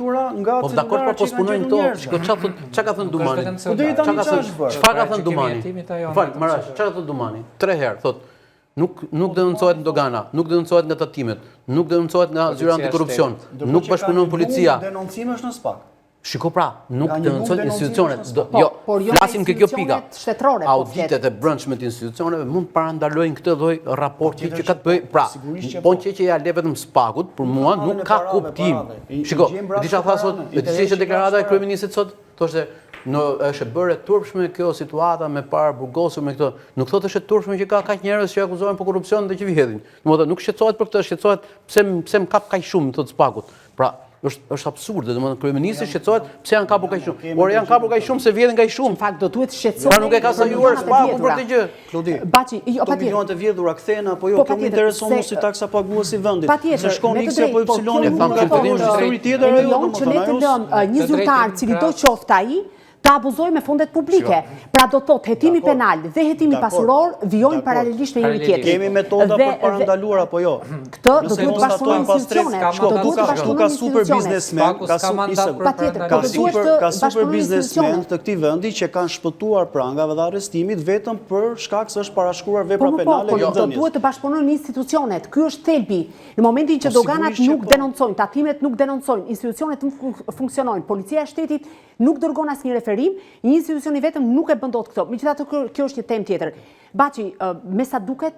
Po dakord, por po s'punojnë këto, shiko ça thotë, ça ka thënë Dumani? Po deri tani ça është bërë? Çfarë ka thënë Dumani? Fal, Marash, çfarë ka thënë Dumani? Tre herë thotë, nuk nuk denoncohet në dogana, nuk denoncohet nga tatimet, nuk denoncohet nga zyra antikorrupsion, nuk bashkëpunon policia. Denoncime është në SPAK. Shiko pra, nuk denoncojnë institucionet, po, jo, por jo flasim ke kjo pika. Shtetërore, po Auditet e brendshme të institucioneve mund të parandalojnë këtë lloj raporti që ka të bëjë, pra, po, po që që ja le vetëm SPAK-ut, për mua nuk ka kuptim. Shiko, e di çfarë tha sot, e di ç'ishte deklarata e kryeministrit sot, thoshte në është e bërë e turpshme kjo situata me paraburgosur me këto. Nuk thotë është e turpshme që ka kaq njerëz që akuzohen për korrupsion dhe që vjedhin. Domethënë nuk shqetësohet për këtë, shqetësohet pse pse më kap kaq shumë thotë SPAK-ut. Pra, është është absurde, domethënë kryeministri shqetësohet pse janë kapur kaq shumë. Por janë kapur kaq shumë se vjedhin kaq shumë. Në fakt do duhet shqetësohet. Pra nuk e ka sajuar SPAK-u për këtë gjë. Klodi. Baçi, jo patjetër. Milionat e vjedhura kthehen apo jo? Po, kjo më intereson mua si taksapagues i vendit. Se shkon X apo Y, e thamë që të histori tjetër ajo, domethënë që ne të lëmë një zyrtar cilido qoftë ai, të abuzojë me fondet publike. Pra do të thotë hetimi penal dhe hetimi pasuror vijojnë paralelisht me njëri tjetrin. Kemi metoda për parandaluar apo jo? Këtë do duhet të bashkëpunojnë institucionet, do duhet të bashkëpunojnë ka super biznesmen, ka super ka super ka super biznesmen të këtij vendi që kanë shpëtuar prangave dhe arrestimit vetëm për shkak se është parashkruar vepra po, po, penale po, do duhet të bashkëpunojnë institucionet. Ky është thelbi. Në momentin që doganat nuk denoncojnë, tatimet nuk denoncojnë, institucionet nuk funksionojnë, policia e shtetit Nuk dërgon asnjë referim, një institucion i vetëm nuk e bën dot këtë. Megjithatë kjo është një temë tjetër. Baçi, me sa duket,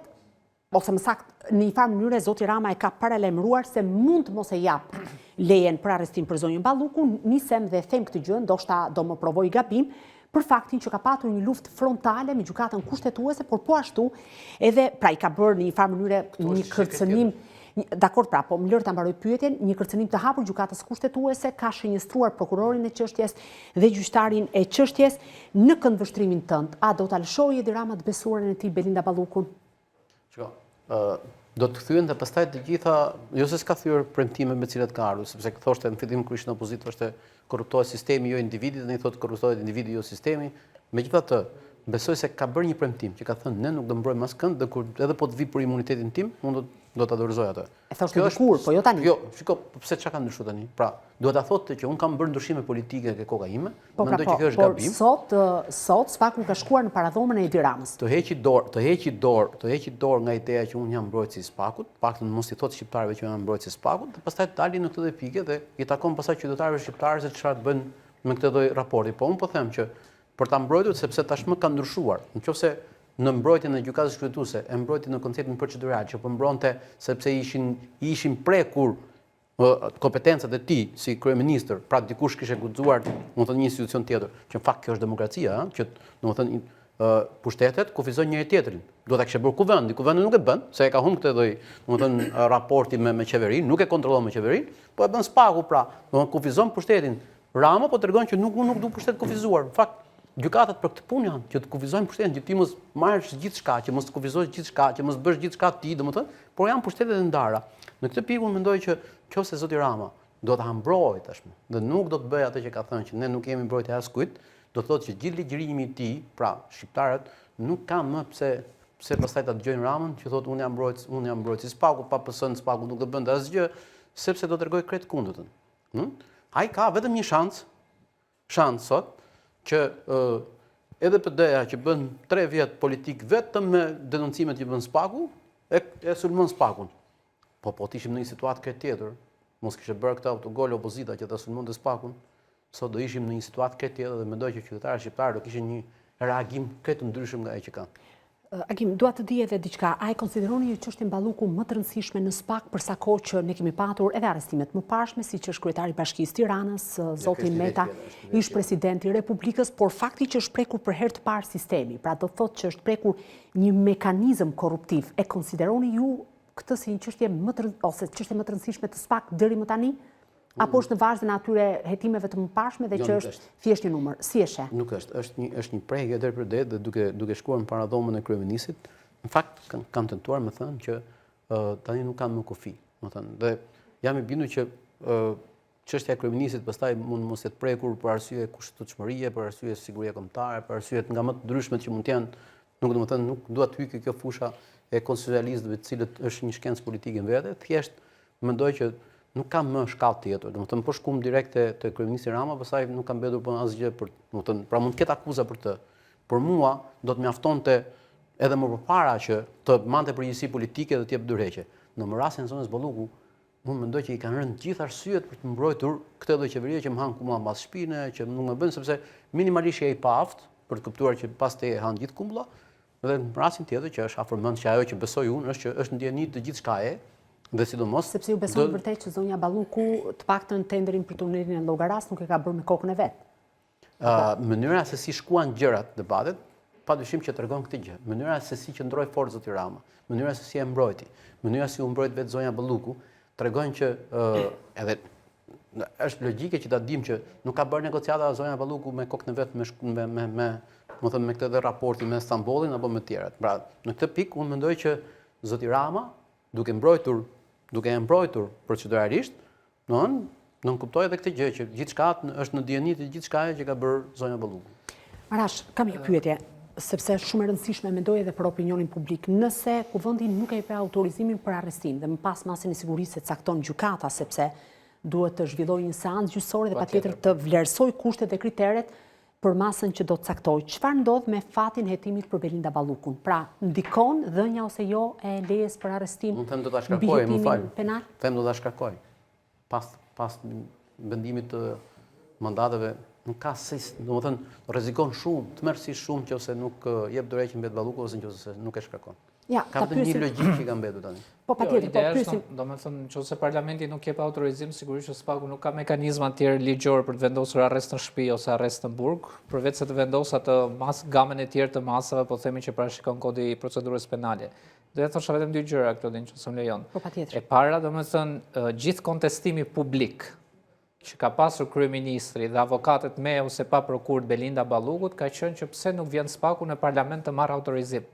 ose më saktë, në një farë mënyre zoti Rama e ka paralajmëruar se mund të mos e japë lejen për arrestim për zonjën Balluku, nisem dhe them këtë gjë, ndoshta do më provojë gabim, për faktin që ka patur një luftë frontale me gjykatën kushtetuese, por po ashtu edhe, pra i ka bërë në një farë mënyre një kërcënim Dakord pra, po më lër ta mbaroj pyetjen, një kërcënim të hapur gjykatës kushtetuese ka shënjestruar prokurorin e çështjes dhe gjyqtarin e çështjes në këndvështrimin tënd. A do ta lëshojë Edi Rama të besuarën e tij Belinda Ballukun? Shiko, ë do të thyente pastaj të gjitha, jo se s'ka thyer premtimet me të cilat ka ardhur, sepse thoshte në fillim kur ishte në opozitë thoshte korruptohet sistemi jo individi, tani thotë korruptohet individi jo sistemi. Megjithatë, besoj se ka bërë një premtim që ka thënë ne nuk do mbrojmë askënd dhe kur edhe po të vi për imunitetin tim, unë do do ta dorëzoj atë. E thoshte dikur, po jo tani. Jo, shiko, po pse çka ka ndryshuar tani? Pra, duhet ta thotë që unë kam bërë ndryshime politike ke koka ime, po, pra, mendoj po, që kjo është gabim. Por sot, sot SPAK-u ka shkuar në paradhomën e Edi Ramës. Të heqi dorë, të heqi dorë, të heqi dorë nga ideja që unë jam mbrojtësi i SPAK-ut, paktën mos i thotë shqiptarëve që jam mbrojtësi i SPAK-ut, dhe pastaj të dalin në këtë lloj pike dhe i takon pastaj qytetarëve shqiptarë se çfarë të bëjnë me këtë lloj raporti. Po unë po them që për ta mbrojtur sepse tashmë ka ndryshuar. Në qoftë se në mbrojtjen e Gjykatës Kushtetuese e mbrojti në konceptin procedural që po mbronte sepse ishin ishin prekur kompetencat e tij si kryeministër, pra dikush kishte guxuar, domethënë një institucion tjetër, që në fakt kjo është demokracia, ëh, që domethënë pushtetet kufizojnë njëri tjetrin. Duhet ta kishte bërë kuvendi, kuvendi nuk e bën, se e ka humbur këtë lloj, domethënë raporti me me qeverinë, nuk e kontrollon me qeverinë, po e bën SPAK-u pra, domethënë kufizon pushtetin. Rama po tregon që nuk unë nuk du pushtet kufizuar. Në fakt, gjykatat për këtë punë janë, që të kufizojnë pushtetin, që ti mos marrësh gjithçka, që mos të kufizosh gjithçka, që mos bësh gjithçka ti, domethënë, por janë pushtetet e ndara. Në këtë pikë unë mendoj që qoftë se zoti Rama do ta mbrojë tashmë dhe nuk do të bëjë atë që ka thënë që ne nuk jemi mbrojtje askujt, do të thotë që gjithë ligjërimi i tij, pra shqiptarët nuk kanë më pse pse pastaj ta dëgjojnë Ramën që thotë unë jam mbrojtës, unë jam mbrojtës i SPAK-ut, pa PS-në SPAK-u nuk do bënte asgjë, sepse do tregojë krejt kundërtën. Hm? Ai ka vetëm një shans, shans sot, që edhe PD-ja që bën 3 vjet politikë vetëm me denoncimet që bën SPAK-u, e, e sulmon SPAK-un. Po po të ishim në një situatë krejt tjetër, mos kishte bërë këtë autogol opozita që ta sulmonte SPAK-un, sot do ishim në një situatë krejt tjetër dhe mendoj që qytetarët shqiptarë do kishin një reagim krejt të ndryshëm nga ai që kanë. Agim, dua të di edhe diçka, a e konsideroni ju çështjen Balluku më të rëndësishme në SPAK për sa kohë që ne kemi patur edhe arrestime të mëparshme, siç është kryetari i Bashkisë Tiranës, zoti Meta, ish presidenti i Republikës, por fakti që është prekur për herë të parë sistemi, pra do të thotë që është prekur një mekanizëm korruptiv, e konsideroni ju këtë si një çështje më të ose çështje më të rëndësishme të SPAK deri më tani? Apo është në vazhdën e atyre hetimeve të mëparshme dhe jo, që është thjesht një numër? Si e sheh? Nuk është, është një është një prekje e drejtpërdrejtë dhe duke duke shkuar në para dhomën e kryeministrit, në fakt kam, kam tentuar me thënë që uh, tani nuk kam më kufi, domethënë, dhe jam i bindur që uh, çështja e kryeministrit pastaj mund mos jetë prekur për arsye kushtetutshmërie, për arsye sigurie kombëtare, për arsye nga më të ndryshmet që mund të jenë, nuk domethënë nuk dua të hyj ke kjo fusha e konstitucionalistëve, të cilët është një shkencë politike në vete, thjesht Mendoj që nuk ka më shkallë tjetër. Domethënë po shkum direkt te, te kryeministri Rama, pastaj nuk ka mbetur po asgjë për, domethënë, pra mund të ketë akuza për të. Por mua do të mjaftonte edhe më përpara që të mbante përgjegjësi politike dhe të jep dorëheqje. Në më rastin e zonjës Balluku, unë mendoj që i kanë rënë gjithë arsyet për të mbrojtur këtë lloj qeverie që më han kumbulla mbas shpine, që nuk më bën sepse minimalisht je i paaftë për të kuptuar që pas teje han gjithë kumbulla, Dhe në rastin tjetër që është afërmend që ajo që besoj unë është që është në dijeni të gjithçkaje dhe sidomos sepse ju besoni vërtet që zonja Balluku të paktën tenderin për tunelin e Llogarasë nuk e ka bërë me kokën e vet. Ë mënyra se si shkuan gjërat debatet, padyshim që tregon këtë gjë. Mënyra se si qëndroi fort zoti Rama, mënyra se si e mbrojti, mënyra se si u mbrojt vetë zonja Balluku, tregon që ë edhe është logjike që ta dimë që nuk ka bërë negociata zonja Balluku me kokën e vet me me me me domethënë me këtë dhe raportin me Stambollin apo me të tjerat. Pra, në këtë pikë unë mendoj që zoti Rama duke mbrojtur, duke e mbrojtur proceduralisht, domethënë nënkuptoi edhe këtë gjë që gjithçka është në dijeni të gjithçkaje që ka bërë zonja Balluku. Arash, kam një pyetje, sepse është shumë e rëndësishme mendoj edhe për opinionin publik. Nëse kuvendi nuk e jep autorizimin për arrestim dhe më pas masën e sigurisë e cakton gjykata sepse duhet të zhvillojë një seancë gjyqësore dhe patjetër të vlerësojë kushtet dhe kriteret për masën që do të caktojë. Çfarë ndodh me fatin e hetimit për Belinda Ballukun? Pra, ndikon dhënia ose jo e lejes për arrestim Unë them do ta shkarkojë, më fal. Penal? Them do ta shkarkojë. Pas pas vendimit të mandateve nuk ka si, domethënë rrezikon shumë, tmerrësisht shumë nëse nuk jep dorëheqjen vetë Balluku ose nëse nuk e shkarkon. Ja, ka vetëm një logjikë që ka mbetur tani. Po patjetër, jo, po pyesim. Domethënë, nëse parlamenti nuk jep autorizim, sigurisht që SPAK-u nuk ka mekanizma të tjerë ligjor për të vendosur arrest në shtëpi ose arrest në burg, përveç se të vendosë atë mas gamën e tjerë të masave, po themi që parashikon kodi i procedurës penale. Do të thosha vetëm dy gjëra këto, nëse më lejon. Po patjetër. E para, domethënë, gjithë kontestimi publik që ka pasur kryeministri dhe avokatët me ose pa prokurë të Belinda Ballukut ka qenë që pse nuk vjen SPAK-u në parlament të marrë autorizim.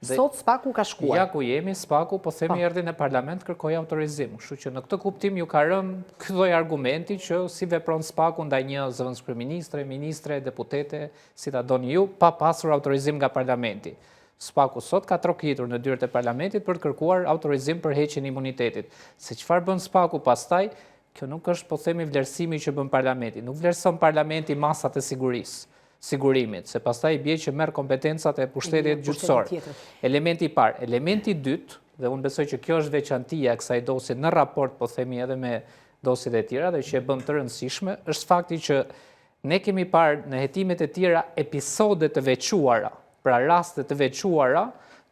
Dhe, Sot SPAK-u ka shkuar. Ja ku jemi, SPAK-u po themi po. erdhi në parlament kërkoi autorizim. Kështu që në këtë kuptim ju ka rënë ky lloj argumenti që si vepron SPAK-u ndaj një zëvendëskryeministre, ministre, deputete, si ta doni ju, pa pasur autorizim nga parlamenti. SPAK-u sot ka trokitur në dyert e parlamentit për të kërkuar autorizim për heqjen e imunitetit. Se çfarë bën SPAK-u pastaj, kjo nuk është po themi vlerësimi që bën parlamenti. Nuk vlerëson parlamenti masat e sigurisë, sigurimit, se pastaj i bie që merr kompetencat e pushtetit gjyqësor. Elementi i parë, elementi i dytë, dhe unë besoj që kjo është veçantia e kësaj dosje në raport, po themi edhe me dosjet e tjera dhe që e bën të rëndësishme, është fakti që Ne kemi parë në hetimet e tjera episode të veçuara, pra raste të veçuara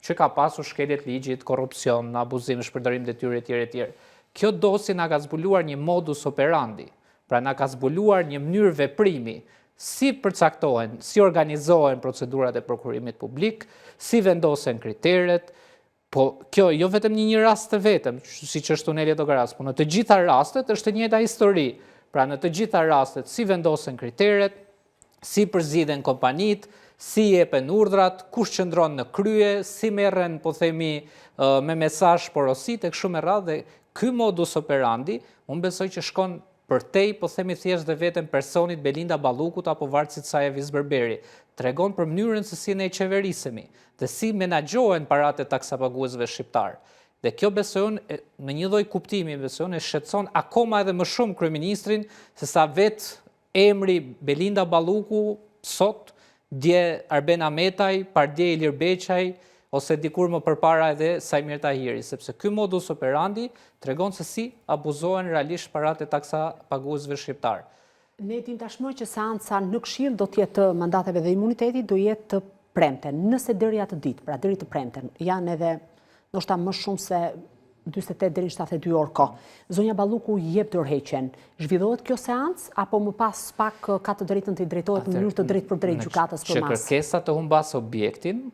që ka pasur shkelje të ligjit, korrupsion, abuzim, shpërdorim detyre etj etj. Kjo dosje na ka zbuluar një modus operandi, pra na ka zbuluar një mënyrë veprimi, si përcaktohen, si organizohen procedurat e prokurimit publik, si vendosen kriteret, Po, kjo jo vetëm në një rast të vetëm, siç është tuneli i Llogarasë, po në të gjitha rastet është e njëjta histori. Pra në të gjitha rastet, si vendosen kriteret, si përzgjidhen kompanitë, si jepen urdhrat, kush qëndron në krye, si merren, po themi, me mesazh porositë e kështu me radhë dhe ky modus operandi, unë besoj që shkon përtej, po themi thjesht dhe vetëm personit Belinda Ballukut apo vartësit të saj Evis Berberi. Tregon për mënyrën se si ne qeverisemi dhe si menaxhohen paratë e taksapaguesve shqiptarë. Dhe kjo besoj unë, në një lloj kuptimi, besoj unë, e shqetëson akoma edhe më shumë kryeministrin se sa vetë Emri Belinda Balluku sot, dje Arben Ahmetaj, pardje Ilir Beqaj, ose dikur më përpara edhe Saimir Tahiri, sepse ky modus operandi tregon se si abuzohen realisht paratë e taksapaguesve shqiptarë. Ne e dimë tashmë që seanca në Këshill do të jetë të mandateve dhe imunitetit do jetë të premten. Nëse deri atë ditë, pra deri të premten, janë edhe ndoshta më shumë se 48 deri në 72 orë kohë. Zonja Balluku jep dorëheqjen. Zhvillohet kjo seancë apo më pas SPAK ka të drejtën t'i drejtohet në mënyrë të drejtpërdrejtë gjykatës për masë? Që kërkesa të humbasë objektin,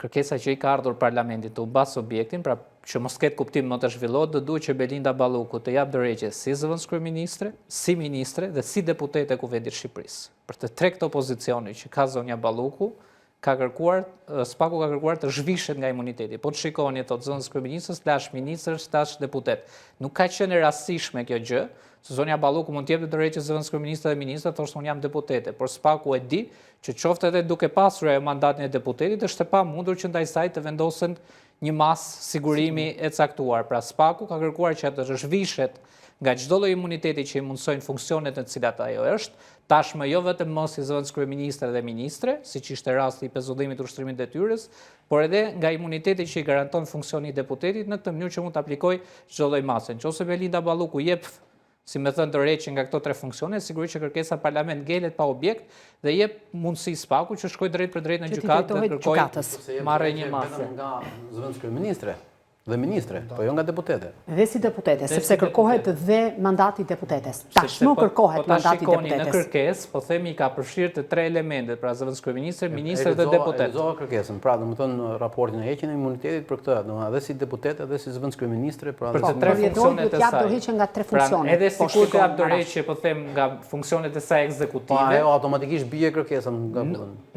kërkesa që i ka ardhur parlamentit të humbasë objektin, pra që mos ketë kuptim më të zhvillohet, do duhet që Belinda Balluku të japë dorëheqje si zëvendëskryeministre, si ministre dhe si deputete e Kuvendit të Shqipërisë. Për të tre këto pozicione që ka zonja Balluku, ka kërkuar, SPAK-u ka kërkuar të zhvishet nga imuniteti. Po të shikoni, thotë zëvendëskryeministër, slash ministër, slash deputet. Nuk ka qenë e rastësishme kjo gjë, se zonja Balluku mund të jepte dorëheqje zëvendëskryeministre dhe ministre, thoshte unë jam deputete, por SPAK-u e di që qoftë edhe duke pasur ajo mandatin e deputetit, është e pamundur që ndaj saj të vendosen një masë sigurimi e caktuar. Pra SPAK-u ka kërkuar që ajo të zhvishet nga çdo lloj imuniteti që i mundësojnë funksionet në të cilat ajo është, tashmë jo vetëm më si zëvendëskryeministre dhe ministre, siç ishte rasti i pezullimit të ushtrimit të detyrës, por edhe nga imuniteti që i garanton funksioni i deputetit në këtë mënyrë që mund të aplikojë çdo lloj mase. Në qoftë se Belinda Balluku jep si me thënë dorëheqje nga këto tre funksione, sigurisht që kërkesa në parlament ngelet pa objekt dhe jep mundësi SPAK-u që shkojë drejtpërdrejt në gjykatë dhe kërkojë marrë një masë. Nga zëvendëskryeministre dhe ministre, po jo nga deputete. Dhe si deputete, sepse kërkohet dhe mandati i deputetes. Tashmë po- kërkohet po mandati i deputetes. Në kërkesë, po themi i ka përfshirë të tre elementet, pra zëvendëskryeministre, ministre dhe deputet. E lexova kërkesën, pra domethënë raportin e heqjen e imunitetit për këtë, domethënë edhe si deputete dhe si zëvendëskryeministre, pra për të tre funksionet e saj. Dorëheqje nga tre pra, funksionet. Edhe po sikur të jap dorëheqje, po them nga funksionet e saj ekzekutive. Po ajo automatikisht bie kërkesa nga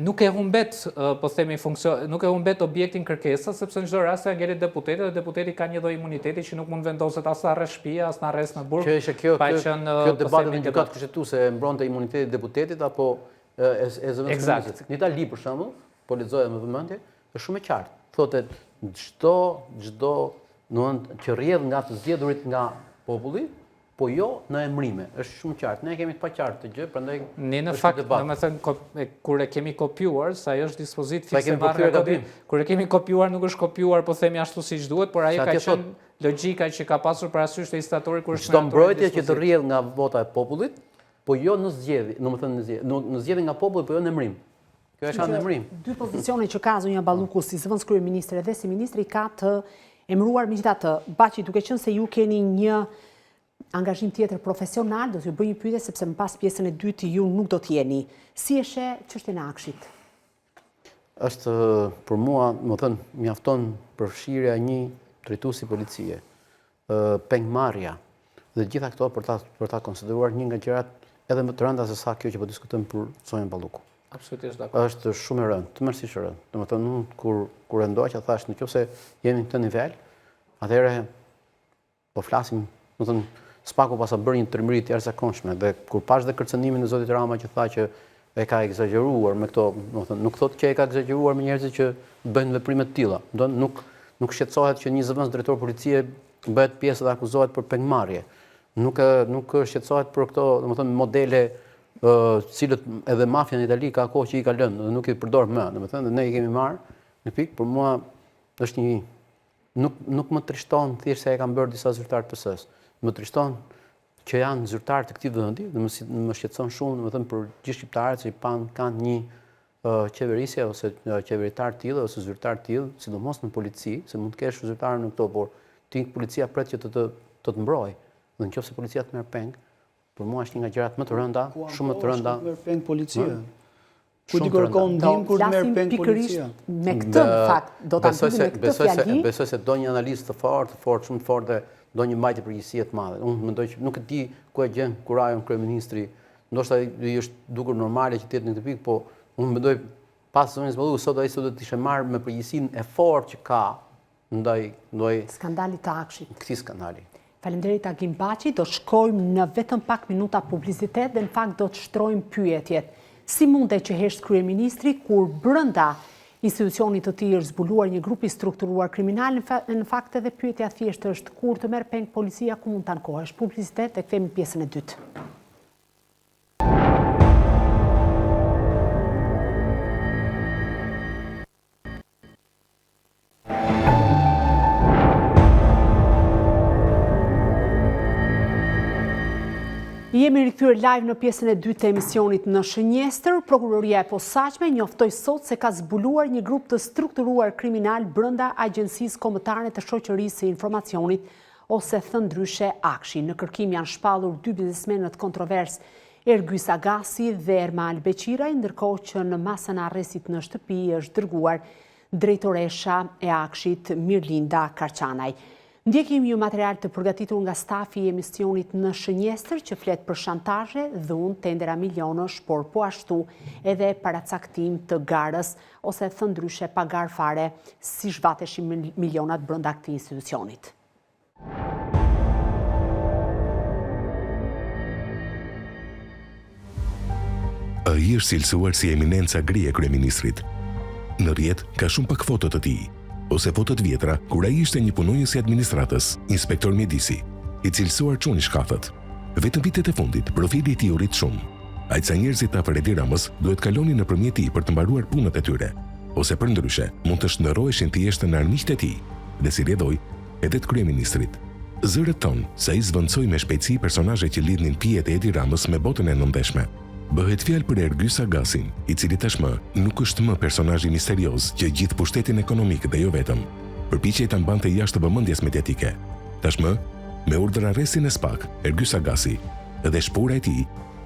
Nuk e humbet, po themi funksion, nuk e humbet objektin kërkesa, sepse në çdo rast ajo ngelet deputete dhe deputeti ka një lloj imuniteti që nuk mund vendoset as në arrest shtëpie, as në arrest në burg. Kjo ishte kjo, kjo, qenë, kjo po debati në gjykatë kushtetuese e mbronte imunitetin e deputetit apo e, e, e zëvendëskryeministrit. Në Itali për shembull, po lexoja me vëmendje, është shumë e qartë. Thotë çdo çdo, domethënë që rrjedh nga të zgjedhurit nga populli, po jo në emërime. Është shumë qartë. Ne e kemi të paqartë këtë gjë, prandaj ne në fakt, domethënë kur e kemi kopjuar, se ajo është dispozitë fikse e marrë nga kodi, kur e kemi kopjuar nuk është kopjuar, po themi ashtu siç duhet, por ajo ka qenë logjika që ka pasur parasysh legjislatori kur është Çdo mbrojtje që të rrjedh nga vota e popullit, po jo në zgjedhje, domethënë në zgjedhje, në zgjedhje nga populli, po jo në emërim. Kjo e ka në emërim. Dy pozicione që ka zonja Balluku si zëvendëskryeministre dhe si ministre i ka të emëruar megjithatë. Baçi, duke qenë se ju keni një angazhim tjetër profesional, do t'ju bëj një pyetje sepse më pas pjesën e dytë ju nuk do të jeni. Si e sheh çështjen e AKSHI-t? Është për mua, domethënë, mjafton përfshirja e një drejtuesi policie, pengmarrja dhe të gjitha këto për ta për ta konsideruar një nga gjërat edhe më të rënda se sa kjo që po diskutojmë për zonjën Balluku. Absolutisht dakord. Është shumë e rëndë, tmerrësisht e rëndë. Domethënë unë kur kur e ndoqa thashë në qoftë se jemi në këtë nivel, atëherë po flasim, domethënë SPAK-u paska bërë një trimëri të jashtëzakonshme dhe kur pashë dhe kërcënimin e zotit Rama që tha që e ka ekzagjeruar me këto, domethënë nuk thotë që e ka ekzagjeruar me njerëzit që bëjnë veprime të tilla. Do nuk nuk shqetësohet që një zëvendës drejtor policie bëhet pjesë dhe akuzohet për pengmarrje. Nuk nuk shqetësohet për këto, domethënë modele ë të cilët edhe mafia në Itali ka kohë që i ka lënë dhe nuk i përdor më, domethënë dhe ne i kemi marrë në pikë, për mua është një nuk nuk më trishton thjesht se e kanë bërë disa zyrtarë të PS-së. Më trishton që janë zyrtarë të këtij vendi dhe më më shqetëson shumë, domethënë për gjithë shqiptarët që pan kanë një qeverisje ose qeveritar të tillë ose zyrtar të tillë, sidomos në polici, se mund të kesh zyrtarë në këto, por ti policia pret që të të të të mbrojë. Dhe në qoftë se policia të merr peng, për mua është një nga gjërat më të rënda, shumë më të rënda. Ku merr peng policia? Kujt i kërkon ndihmë kur të merr peng policia? Me këtë në fakt, do ta mbyllim me këtë fjali. Besoj se do një analizë të fortë, të fortë, shumë të fortë dhe do një mbajtje përgjegjësie të madhe. Unë mendoj që nuk e di ku e gjen kurajon kryeministri, ndoshta i është dukur normale që të jetë në këtë pikë, po unë mendoj pas zonjës Balluku sot ai sot do të ishte marrë me përgjegjësinë e fortë që ka ndaj ndaj skandalit të AKSHI-t. Këtij skandali. Faleminderit Agim Baçi, do të shkojmë në vetëm pak minuta publicitet dhe në fakt do të shtrojmë pyetjet. Si mundet që hesht kryeministri kur brenda institucionit të tij është zbuluar një grup i strukturuar kriminal, në fakt edhe pyetja thjesht është kur të merr peng policia ku mund të ankohesh. Publicitet dhe kthehemi në pjesën e dytë. Jemi rikthyer live në pjesën e dytë të emisionit në Shënjestër. Prokuroria e Posaçme njoftoi sot se ka zbuluar një grup të strukturuar kriminal brenda Agjencisë Kombëtare të Shoqërisë së Informacionit ose thënë ndryshe AKSHI. Në kërkim janë shpallur dy biznesmenët kontrovers Ergys Agasi dhe Ermal Beqiraj, ndërkohë që në masën e arrestit në shtëpi është dërguar drejtoresha e AKSHI-t Mirlinda Karçanaj. Ndjekim një material të përgatitur nga stafi i emisionit Në Shënjestër që flet për shantazhe, dhunë, tendera milionësh, por po ashtu edhe paracaktim të garës ose thënë ndryshe pa garë fare si zhvateshin milionat brenda këtij institucionit. Ai është cilësuar si eminenca gri e kryeministrit. Në rrjet ka shumë pak foto të tij, ose foto të vjetra kur ai ishte një punonjës i administratës, inspektor mjedisi, i cilësuar çun i shkathët. Vetëm vitet e fundit, profili i tij u rrit shumë. Aq sa njerëzit afër Edi Ramës duhet kalonin nëpërmjet tij për të mbaruar punët e tyre, ose përndryshe, mund të shndërroheshin thjesht në armiqtë e tij, dhe si rrjedhojë, edhe të kryeministrit. Zërat thonë se ai zëvendësoi me shpejtësi personazhe që lidhnin fijet e Edi Ramës me botën e nëndheshme. Bëhet fjalë për Ergys Agasin, i cili tashmë nuk është më personazhi misterioz që gjithë pushtetin ekonomik dhe jo vetëm, përpiqej ta mbante jashtë vëmendjes mediatike. Tashmë, me urdhërarrestin e SPAK, Ergys Agasi dhe shpura e tij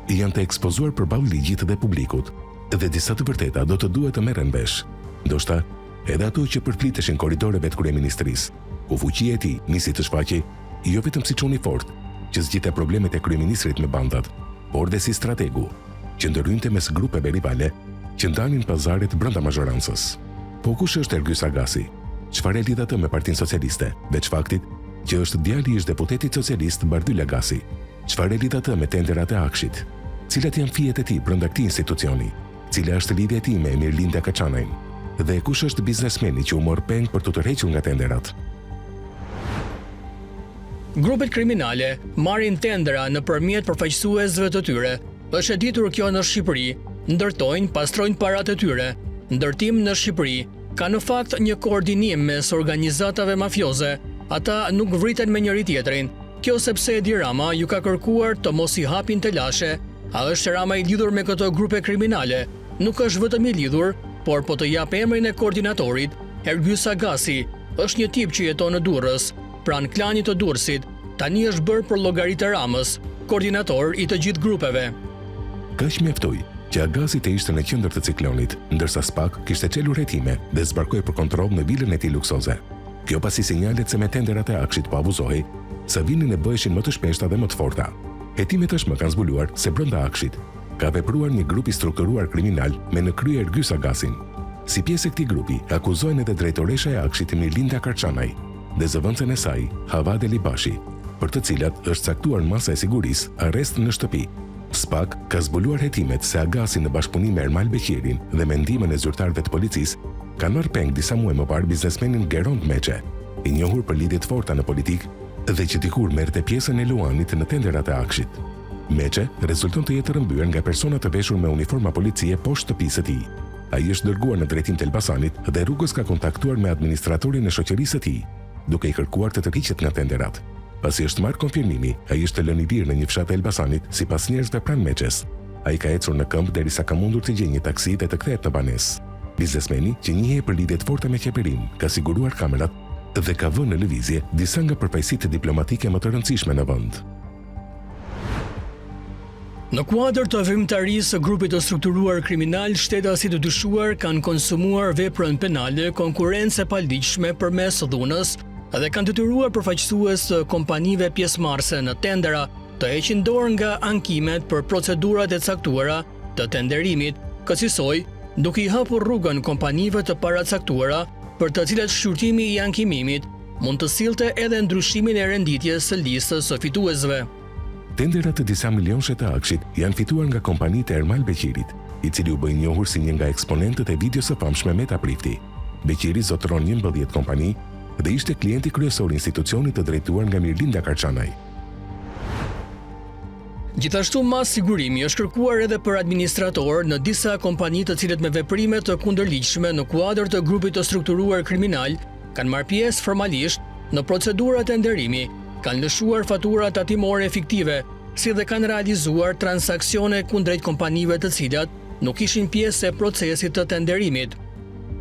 janë të ekspozuar përballë ligjit dhe publikut dhe disa të vërteta do të duhet të merren vesh. Ndoshta, Edhe ato që përfliteshin korridoreve të kryeministrisë, ku fuqia e tij nisi të shfaqej jo vetëm si çun i fortë që zgjidhte problemet e kryeministrit me bandat, por dhe si strategu që ndërhynte mes grupeve rivale që ndanin pazaret brenda mazhorancës. Po kush është Ergys Agasi? Çfarë e lidh atë me Partinë Socialiste, veç faktit që është djali i ish-deputetit socialist Bardhyl Agasi? Çfarë e lidh atë me tenderat e AKSHI-t? Cilat janë fijet e tij brenda këtij institucioni? Cila është lidhja e tij me Mirlinda Karçanajn? Dhe kush është biznesmeni që u mor peng për t'u tërhequr nga tenderat? Grupet kriminale marrin tendera nëpërmjet përfaqësuesve të tyre. Është e ditur kjo në Shqipëri. Ndërtojnë, pastrojnë paratë e tyre. Ndërtim në Shqipëri. Ka në fakt një koordinim mes organizatave mafioze. Ata nuk vriten me njëri-tjetrin. Kjo sepse Edi Rama ju ka kërkuar të mos i hapin telashe. A është Rama i lidhur me këto grupe kriminale? Nuk është vetëm i lidhur, por po të jap emrin e koordinatorit, Ergys Agasi, është një tip që jeton në Durrës, pranë klanit të Durrësit, tani është bërë për llogari të Ramës, koordinator i të gjithë grupeve. Kaq mjaftoi që Agasi të ishte në qendër të ciklonit, ndërsa SPAK kishte çelur hetime dhe zbarkoi për kontroll në vilën e tij luksoze. Kjo pasi sinjalet se me tenderat e AKSHI-t po abuzohej, sa vinin e bëheshin më të shpeshta dhe më të forta. Hetimet tashmë kanë zbuluar se brenda AKSHI-t ka vepruar një grup i strukturuar kriminal me në krye Ergys Agasin. Si pjesë e këtij grupi akuzohen edhe drejtoresha e AKSHI-t Mirlinda Karçanaj dhe zëvendësen e saj Hava Delibashi, për të cilat është caktuar masa e sigurisë arrest në shtëpi. SPAK ka zbuluar hetimet se Agasi në bashkëpunim me Ermal Beqirin dhe me ndihmën e zyrtarëve të policisë kanë marrë peng disa muaj më parë biznesmenin Gerond Meçe, i njohur për lidhje të forta në politikë dhe që dikur merrte pjesën e luanit në tenderat e AKSHI-t. Meçe rezulton të jetë rrëmbyer nga persona të veshur me uniforma policie poshtë shtëpisë së tij. Ai është dërguar në drejtim të Elbasanit dhe rrugës ka kontaktuar me administratorin e shoqërisë së tij, duke i kërkuar të tërhiqet nga tenderat. Pasi është marrë konfirmimi, ai është lënë i lirë në një fshat të Elbasanit, sipas njerëzve pranë Meçes. Ai ka ecur në këmbë derisa ka mundur të gjejë një taksi dhe të kthehet në banesë. Biznesmeni, që njihej për lidhje të forta me qeverinë, ka siguruar kamerat dhe ka vënë në lëvizje disa nga përfaqësitë diplomatike më të rëndësishme në vend. Në kuadër të veprimtarisë së grupit të strukturuar kriminal, shtetasit e dyshuar kanë konsumuar veprën penale konkurrencë e paligjshme përmes dhunës dhe kanë detyruar përfaqësues të kompanive pjesëmarrëse në tendera të heqin dorë nga ankimet për procedurat e caktuara të tenderimit, kësisoj, duke i hapur rrugën kompanive të paracaktuara për të cilat shqyrtimi i ankimimit mund të sillte edhe ndryshimin e renditjes së listës së fituesve. Tenderat disa milionëshe të AKSHI-t janë fituar nga kompanitë e Ermal Beqirit, i cili u bë i njohur si një nga eksponentët e videos së famshme Meta Prifti. Beqiri zotëron 11 kompani dhe ishte klienti kryesor i institucionit të drejtuar nga Mirlinda Karçanaj. Gjithashtu masë sigurimi është kërkuar edhe për administratorë në disa kompani të cilët me veprime të kundërligjshme në kuadër të grupit të strukturuar kriminal kanë marrë pjesë formalisht në procedura tenderimi, kanë lëshuar fatura tatimore fiktive, si dhe kanë realizuar transaksione kundrejt kompanive të cilat nuk ishin pjesë e procesit të tenderimit.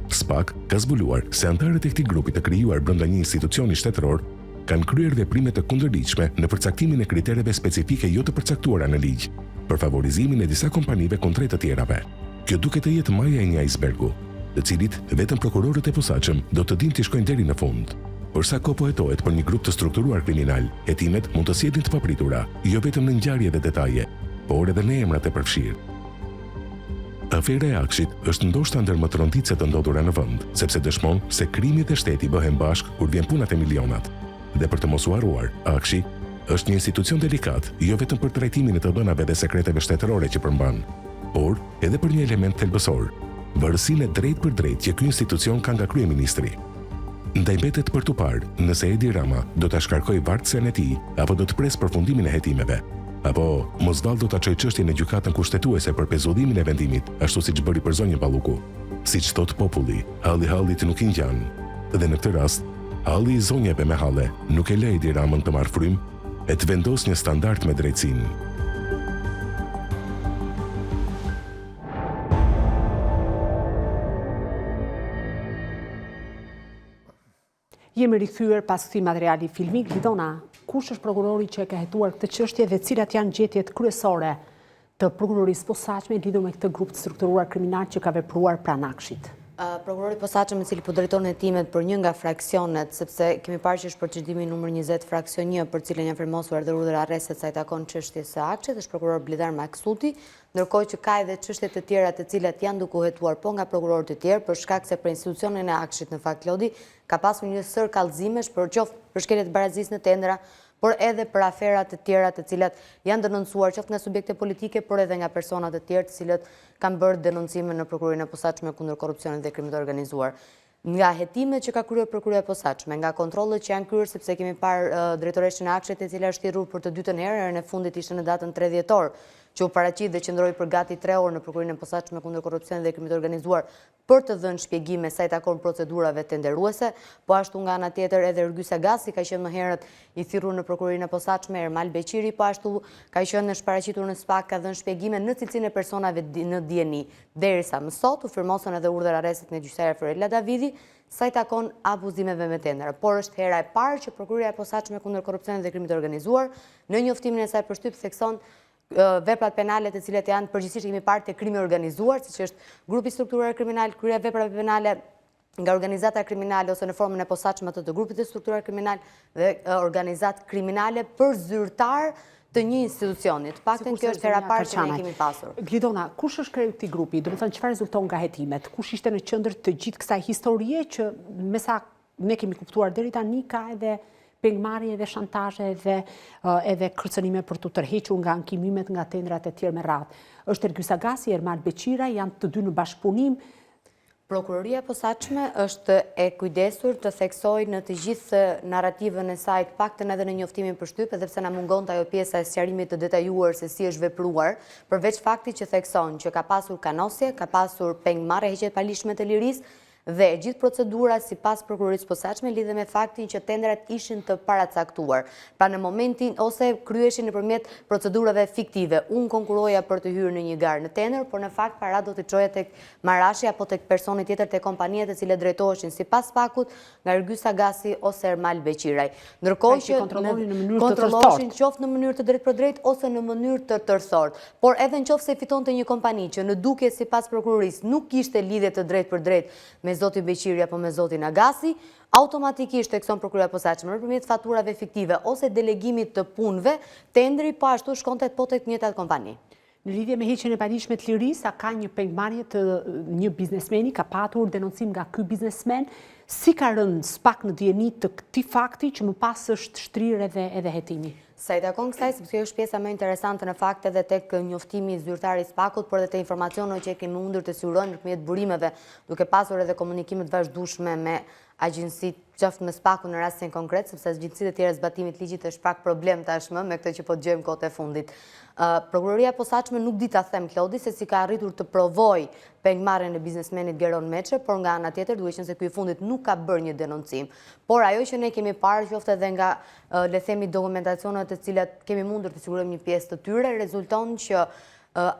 SPAK ka zbuluar se anëtarët e këtij grupi të krijuar brenda një institucioni shtetëror kanë kryer veprime të kundërligjshme në përcaktimin e kritereve specifike jo të përcaktuara në ligj, për favorizimin e disa kompanive kundrejt të tjerave. Kjo duket të jetë maja e një ajsbergu, të cilit vetëm prokurorët e posaçëm do të dinë t'i shkojnë deri në fund. Për sa kohë po hetohet për një grup të strukturuar kriminal, hetimet mund të sjellin të papritura, jo vetëm në ngjarje dhe detaje, por edhe në emrat e përfshirë. Afera e AKSHI-t është ndoshta ndër më tronditëset të ndodhura në vend, sepse dëshmon se krimi dhe shteti bëhen bashkë kur vjen puna te milionat. Dhe për të mos u harruar, AKSHI është një institucion delikat jo vetëm për trajtimin e të dhënave dhe sekreteve shtetërore që përmban, por edhe për një element thelbësor, varësinë e drejtpërdrejtë që ky institucion ka nga kryeministri. Ndaj mbetet për t'u parë nëse Edi Rama do ta shkarkojë vartësen e tij apo do të presë përfundimin e hetimeve. Apo, mos vallë do ta çojë çështjen në Gjykatën Kushtetuese për pezullimin e vendimit, ashtu siç bëri për zonjën Balluku. Siç thotë populli, halli hallit nuk i ngjan. Dhe në këtë rast, halli i zonjave me halle nuk e lë Edi Ramën të marrë frymë e të vendosë një standard me drejtësinë. Jemi rikthyer pas këtij materiali filmik. Glidona, kush është prokurori që e ka hetuar këtë çështje dhe cilat janë gjetjet kryesore të prokurorisë posaçme lidhur me këtë grup të strukturuar kriminal që ka vepruar pranë AKSHI-t? Prokurori i posaçëm i cili po drejton hetimet për një nga fraksionet, sepse kemi parë që është procedimi numër 20 fraksion 1 për cilin janë firmosur edhe urdhër arrestet sa i takon çështjes së AKSHI-t, është prokuror Bledar Maksuti, ndërkohë që ka edhe çështje të tjera të cilat janë duke u hetuar po nga prokurorë të tjerë, për shkak se për institucionin e AKSHI-t në fakt Klodi ka pasur një sërë kallëzimesh për qoftë për shkelje të barazisë në tendera, por edhe për afera të tjera të cilat janë denoncuar qoftë nga subjekte politike, por edhe nga persona të tjerë të cilët kanë bërë denoncime në Prokurorinë e Posaçme kundër Korrupsionit dhe Krimit të Organizuar. Nga hetimet që ka kryer Prokuroria e Posaçme, nga kontrollet që janë kryer sepse kemi parë drejtoreshën e AKSHI-t e cila është thirrur për të dytën herë, herën e fundit ishte në datën 3 dhjetor, që u paraqit dhe qëndroi për gati 3 orë në Prokurorinë e Posaçme kundër Korrupsionit dhe Krimit të Organizuar për të dhënë shpjegime sa i takon procedurave tenderuese, po ashtu nga ana tjetër edhe Ergys Agasi ka qenë më herët i thirrur në Prokurorinë e Posaçme, Ermal Beqiri po ashtu ka qenë është paraqitur në SPAK, ka dhënë shpjegime në cilësinë e personave në dijeni. Derisa më sot u firmosën edhe urdhër arrestet nga gjyqtarja Fiorella Davidi, sa i takon abuzimeve me tendera. Por është hera e parë që Prokuroria e Posaçme kundër Korrupsionit dhe Krimit të Organizuar në njoftimin e saj për shtyp thekson veprat penale të cilat janë përgjithësisht kemi parë te krimi i organizuar, siç është grupi i strukturuar kriminal, kryerja e veprave penale nga organizata kriminale ose në formën e posaçme atë të grupit të strukturuar kriminal dhe organizatë kriminale për zyrtarë të një institucioni. Të paktën kjo është hera e parë që ne kemi pasur. Glidona, kush është kreu i këtij grupi? Domethënë çfarë rezulton nga hetimet? Kush ishte në qendër të gjithë kësaj historie që me sa ne kemi kuptuar deri tani ka edhe pengmarrje edhe shantazhe edhe edhe kërcënime për t'u tërhequr nga ankimimet nga tenderat e tjerë me radhë. Është Ergys Agasi, Ermal Beqiraj, janë të dy në bashkëpunim. Prokuroria e Posaçme është e kujdesur të theksojë në të gjithë narrativën e saj, të paktën edhe në njoftimin për shtyp, edhe pse na mungonte ajo pjesa e sqarimit të detajuar se si është vepruar, përveç faktit që thekson që ka pasur kanosje, ka pasur pengmarrje, heqje të paligjshme të lirisë. Dhe e gjithë procedura sipas Prokurorisë së Posaçme lidhet me faktin që tenderat ishin të paracaktuar. Pra në momentin ose kryheshin nëpërmjet procedurave fiktive. Unë konkuroja për të hyrë në një garë në tender, por në fakt paratë do t'i çoja tek Marashi apo tek personi tjetër tek kompania të cilat drejtoheshin sipas SPAK-ut nga Ergys Agasi ose Ermal Beqiraj. Ndërkohë që kontrolloheshin qoftë në mënyrë të drejtpërdrejtë ose në mënyrë të tërthortë. Por edhe në qoftë se fitonte një kompani që në dukje sipas prokurorisë nuk kishte lidhje të drejtpërdrejtë me zotin Beqiri apo me zotin Agasi, automatikisht thekson Prokuroria e Posaçme nëpërmjet faturave fiktive ose delegimit të punëve, tenderi po ashtu shkonte po tek të njëjtat kompani. Në lidhje me heqjen e paligjshme të lirisë, a ka një pengmarrje të një biznesmeni, ka patur denoncim nga ky biznesmen, si ka rënë SPAK në dijeni të këtij fakti që më pas është shtrirë edhe edhe hetimi? Sa i takon kësaj, sepse kjo është pjesa më interesante në fakt edhe tek njoftimi zyrtar i SPAK-ut, por edhe te informacionet që kemi mundur të sigurojmë nëpërmjet burimeve, duke pasur edhe komunikime të vazhdueshme me agjencitë, qoftë me SPAK-un në rastin konkret, sepse agjencitë e tjera të zbatimit të ligjit është pak problem tashmë me këtë që po dëgjojmë kohët e fundit. Prokuroria e Posaçme nuk di ta them Klodi se si ka arritur të provojë pengmarrjen e biznesmenit Geron Meçe, por nga ana tjetër, duke qenë se ky i fundit nuk ka bërë një denoncim. Por ajo që ne kemi parë qoftë edhe nga le të themi dokumentacionet të cilat kemi mundur të sigurojmë një pjesë të tyre, rezulton që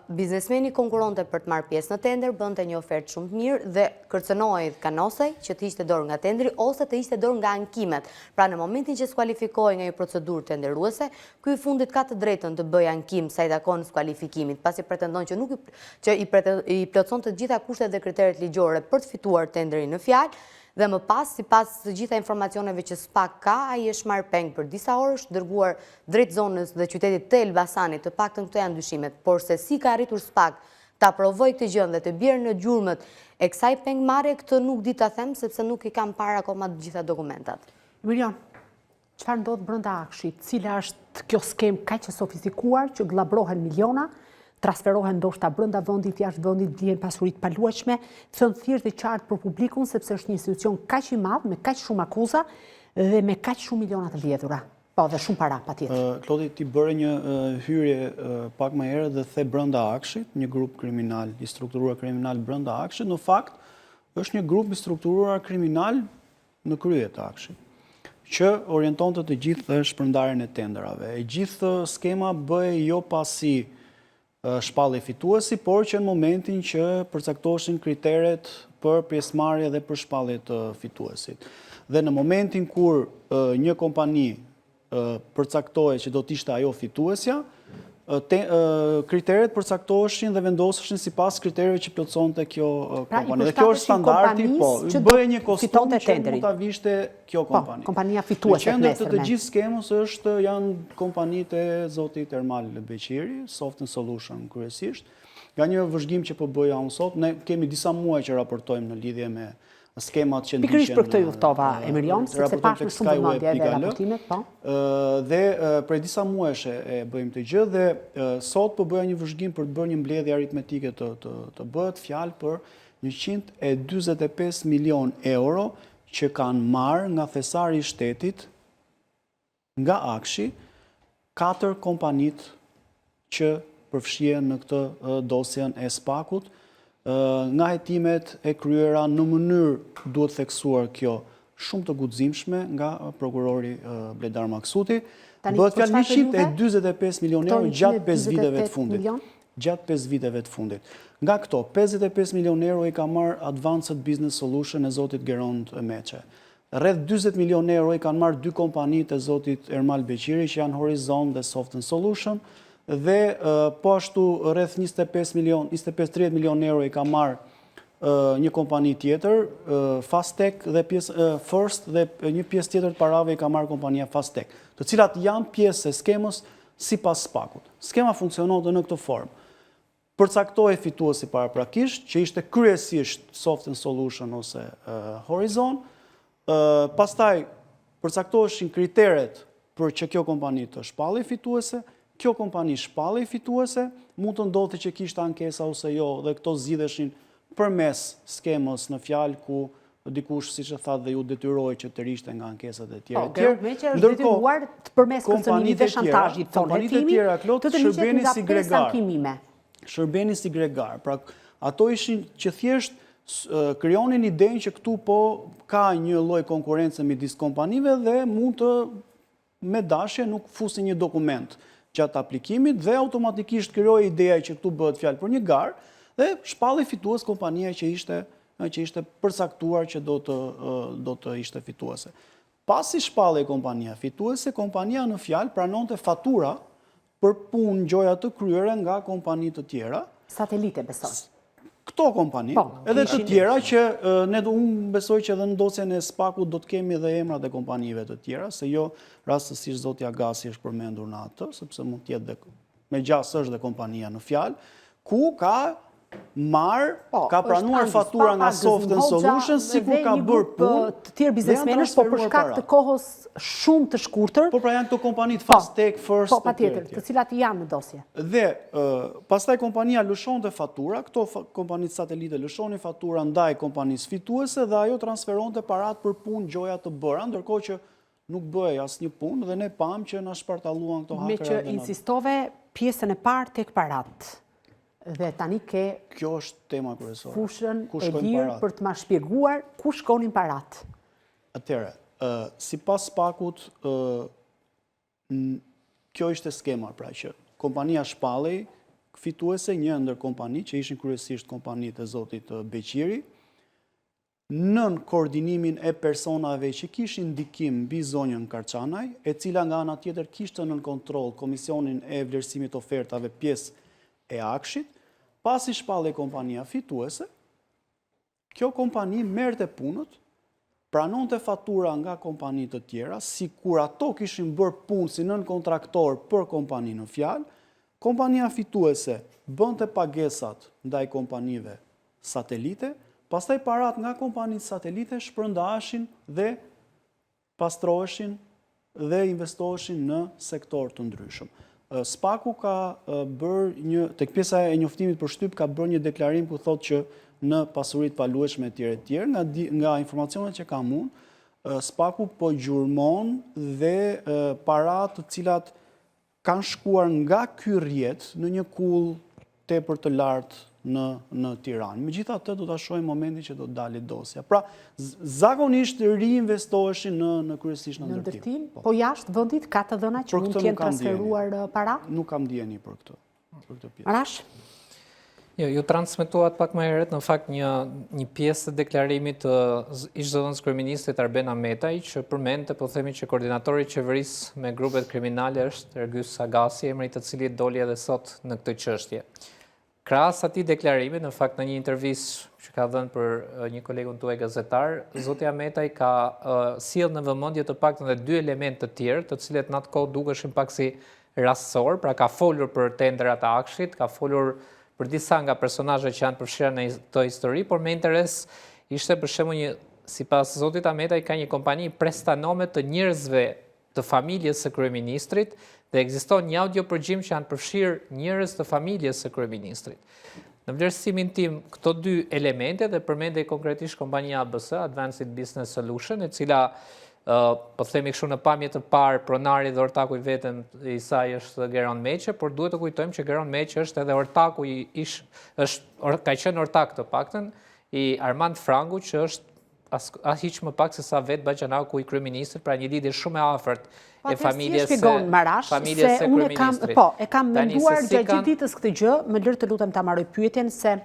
Biznesmeni konkuronte për të marrë pjesë në tender, bënte një ofertë shumë të mirë dhe kërcënohej, kanosej që të hiqte dorë nga tenderi ose të hiqte dorë nga ankimet. Pra në momentin që skualifikohej nga një procedurë tenderuese, ky i fundit ka të drejtën të bëjë ankim sa i takon skualifikimit, pasi pretendon që nuk që i i plotëson të gjitha kushtet dhe kriteret ligjore për të fituar tenderin në fjalë Dhe më pas, sipas të gjitha informacioneve që SPAK ka, ai është marrë peng për disa orë, është dërguar drejt zonës dhe qytetit të Elbasanit, të paktën këto janë dyshimet, por se si ka arritur SPAK ta provojë këtë gjë dhe të bjerë në gjurmët e kësaj pengmarrje, këtë nuk di ta them sepse nuk i kam parë akoma të gjitha dokumentat. Mirjon, çfarë ndodh brenda AKSHI-t? Cila është kjo skemë kaq e sofistikuar që gllabrohen miliona, transferohen ndoshta brenda vendit, jashtë vendit, blihen pasuri të paluajtshme, thënë thjesht dhe qartë për publikun sepse është një institucion kaq i madh me kaq shumë akuza dhe me kaq shumë miliona të vjedhura. Po, dhe shumë para, patjetër. Klodi, ti bëre një hyrje pak më herët dhe the brenda AKSHI-t, një grup kriminal, i strukturuar kriminal brenda AKSHI-t, në fakt, është një grup i strukturuar kriminal në krye të AKSHI-t, që orientonte të gjithë shpërndarjen e tenderave. E gjithë skema bëhej jo pasi shpallej fituesi, por që në momentin që përcaktoheshin kriteret për pjesëmarrje dhe për shpallje të fituesit. Dhe në momentin kur një kompani përcaktohej që do të ishte ajo fituesja, kriteret përcaktoheshin dhe vendoseshin sipas kritereve që plotësonte kjo pra, kompani. Dhe kjo është standardi, po, bëhej një kostum që mund ta vishte kjo po, kompani. Kompania fituese të nesërme. Në qendër të të gjithë skemës është janë kompanitë e zotit Ermal Beqiri, Soft and Solution kryesisht. Nga një vëzhgim që po bëja unë sot, ne kemi disa muaj që raportojmë në lidhje me skemat që ndiqen. Pikërisht për këtë ju ftova, Emirion, sepse pashë me shumë vëmendje edhe raportimet, po. Dhe prej disa muajsh e bëjmë këtë gjë dhe sot po bëja një vëzhgim për të bërë një mbledhje aritmetike të të të bëhet fjalë për 145 milion euro që kanë marrë nga thesari i shtetit, nga AKSHI, katër kompanitë që përfshihen në këtë dosjen e SPAK-ut, nga hetimet e kryera në mënyrë, duhet theksuar kjo, shumë të guximshme nga prokurori Bledar Maksuti. Bëhet fjalë 145 milion euro gjatë 5 viteve të fundit. Gjatë 5 viteve të fundit. Nga këto, 55 milion euro i ka marrë Advanced Business Solution e zotit Gerond Meçe. Rreth 40 milion euro i kanë marrë dy kompanitë e zotit Ermal Beqiri, që janë Horizon dhe Soft and Solution, dhe po ashtu rreth 25 milion, 25-30 milion euro i ka marrë një kompani tjetër, Fastech dhe pjesë First dhe një pjesë tjetër të parave i ka marrë kompania Fastech, të cilat janë pjesë e skemës sipas SPAK-ut. Skema funksiononte në këtë formë. Përcaktohej fituesi paraprakisht, që ishte kryesisht Soft and Solution ose Horizon. Pastaj përcaktoheshin kriteret për që kjo kompani të shpallej fituese, kjo kompani shpallej fituese, mund të ndodhte që kishte ankesa ose jo dhe këto zgjidheshin përmes skemës në fjalë ku dikush, siç e thatë dhe ju detyrohej që të tërhiqte nga ankesat e tjera. Po, Gerond Meçe është detyruar të përmes kërcënimit dhe shantazhit, thonë hetimi, të tërhiqet nga pesë ankimime. Shërbenin si gregar. Pra, ato ishin që thjesht Krijonin idenë që këtu po ka një lloj konkurrence midis kompanive dhe mund të me dashje nuk fusin një dokument gjatë aplikimit dhe automatikisht krijohej ideja që këtu bëhet fjalë për një garë dhe shpallej fitues kompania që ishte që ishte përcaktuar që do të do të ishte fituese. Pasi shpallej kompania fituese, kompania në fjalë pranonte fatura për punë gjoja të kryera nga kompani të tjera. Satelite, besoj. Këto kompani, po, edhe të tjera që ne do unë besoj që edhe në dosjen e SPAK-ut do të kemi dhe emrat e kompanive të tjera, se jo rastësisht zoti Agasi është përmendur në atë, sepse mund të jetë dhe me gjasë është dhe kompania në fjalë, ku ka marrë, po, ka pranuar fatura nga Soft and Solution, sikur ka bërë punë, të tjerë biznesmenësh, po për shkak të kohës shumë të shkurtër. Po pra janë këto kompanitë po, Fast-Tech, First, po, patjetër, të cilat janë në dosje. Dhe, pastaj kompania lëshonte fatura, këto kompanitë satelite lëshonin fatura ndaj kompanisë fituese dhe ajo transferonte paratë për punë gjoja të bëra, ndërkohë që nuk bëhej asnjë punë dhe ne pamë që na shpartalluan këto hakera. Meqë insistove pjesën e parë tek paratë. Dhe tani ke Kjo është tema kryesore. Fushën e lirë për të ma shpjeguar ku shkonin paratë. Atëherë, sipas SPAK-ut, kjo ishte skema pra që kompania shpallej fituese një ndër kompani që ishin kryesisht kompanitë e zotit Beqiri, nën koordinimin e personave që kishin ndikim mbi zonjën Karçanaj, e cila nga ana tjetër kishte nën kontroll Komisionin e Vlerësimit të Ofertave pjesë e AKSHI-t, pasi shpallej kompania fituese, kjo kompani merrte punët, pranonte fatura nga kompani të tjera, sikur ato kishin bërë punë si nënkontraktor për kompaninë në fjalë, kompania fituese bënte pagesat ndaj kompanive satelite, pastaj paratë nga kompanitë satelite shpërndaheshin dhe pastroheshin dhe investoheshin në sektorë të ndryshëm. SPAK-u ka bërë një, tek pjesa e njoftimit për shtyp ka bërë një deklarim ku thotë që në pasuri të paluajtshme etj etj, nga nga informacionet që kam unë, SPAK-u po gjurmon dhe para të cilat kanë shkuar nga ky rrjet në një kullë tepër të lartë në në Tiranë. Megjithatë do ta shohim momentin që do të dali dosja. Pra, zakonisht riinvestoheshin në në kryesisht në ndërtim. Në ndërtim, po. po jashtë vendit ka të dhëna që mund të jenë transferuar para? Nuk kam dijeni për këtë. për këtë pjesë. Arash? Jo, ju transmetuat pak më herët në fakt një një pjesë të deklarimit të ish zëvendëskryeministrit Arben Ahmetaj që përmendte po themi që koordinatori i qeverisë me grupet kriminale është Ergys Agasi, emri i të cilit doli edhe sot në këtë çështje. Krahas atij deklarimi, në fakt në një intervistë që ka dhënë për një kolegun tuaj gazetar, zoti Ahmetaj ka sjellë në vëmendje të paktën edhe dy elementë të tjerë, të cilët në atë kohë dukeshin pak si rastësor, pra ka folur për tenderat e AKSHI-t, ka folur për disa nga personazhet që janë përfshirë në këtë histori, por me interes ishte për shembull një sipas zotit Ahmetaj ka një kompani prestanome të njerëzve të familjes së kryeministrit dhe ekziston një audio përgjim që janë përfshirë njerëz të familjes së kryeministrit. Në vlerësimin tim, këto dy elemente dhe përmendej konkretisht kompania ABS, Advanced Business Solution, e cila po themi kështu në pamje të parë, pronari dhe ortaku i vetëm i saj është Geron Meçe, por duhet të kujtojmë që Geron Meçe është edhe ortaku i ish, është, or, ka qenë ortak të paktën i Armand Frangu, që është as, as hiç më pak se sa vetë baxhanaku i kryeministrit, pra një lidhje shumë e afërt po, e familjes së Marash, familjes se unë e kam, po, e kam menduar gjatë gjithë ditës këtë gjë, më lër të lutem ta mbaroj pyetjen se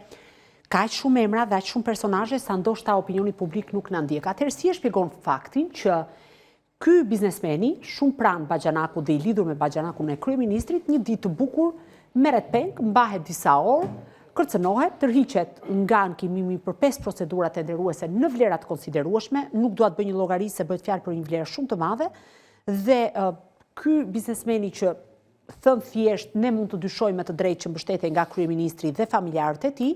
ka aq shumë emra dhe aq shumë personazhe sa ndoshta opinioni publik nuk na ndjek. Atëherë si e shpjegon faktin që ky biznesmeni, shumë pranë baxhanakut dhe i lidhur me baxhanakun e kryeministrit, një ditë të bukur merret peng, mbahet disa orë, kërcënohet, tërhiqet nga ankimimi për 5 procedura tenderuese në vlera të konsiderueshme, nuk dua të bëj një llogari se bëhet fjalë për një vlerë shumë të madhe, dhe ky biznesmeni që thënë thjesht, ne mund të dyshojmë me të drejtë që mbështetej nga kryeministri dhe familjarët e tij,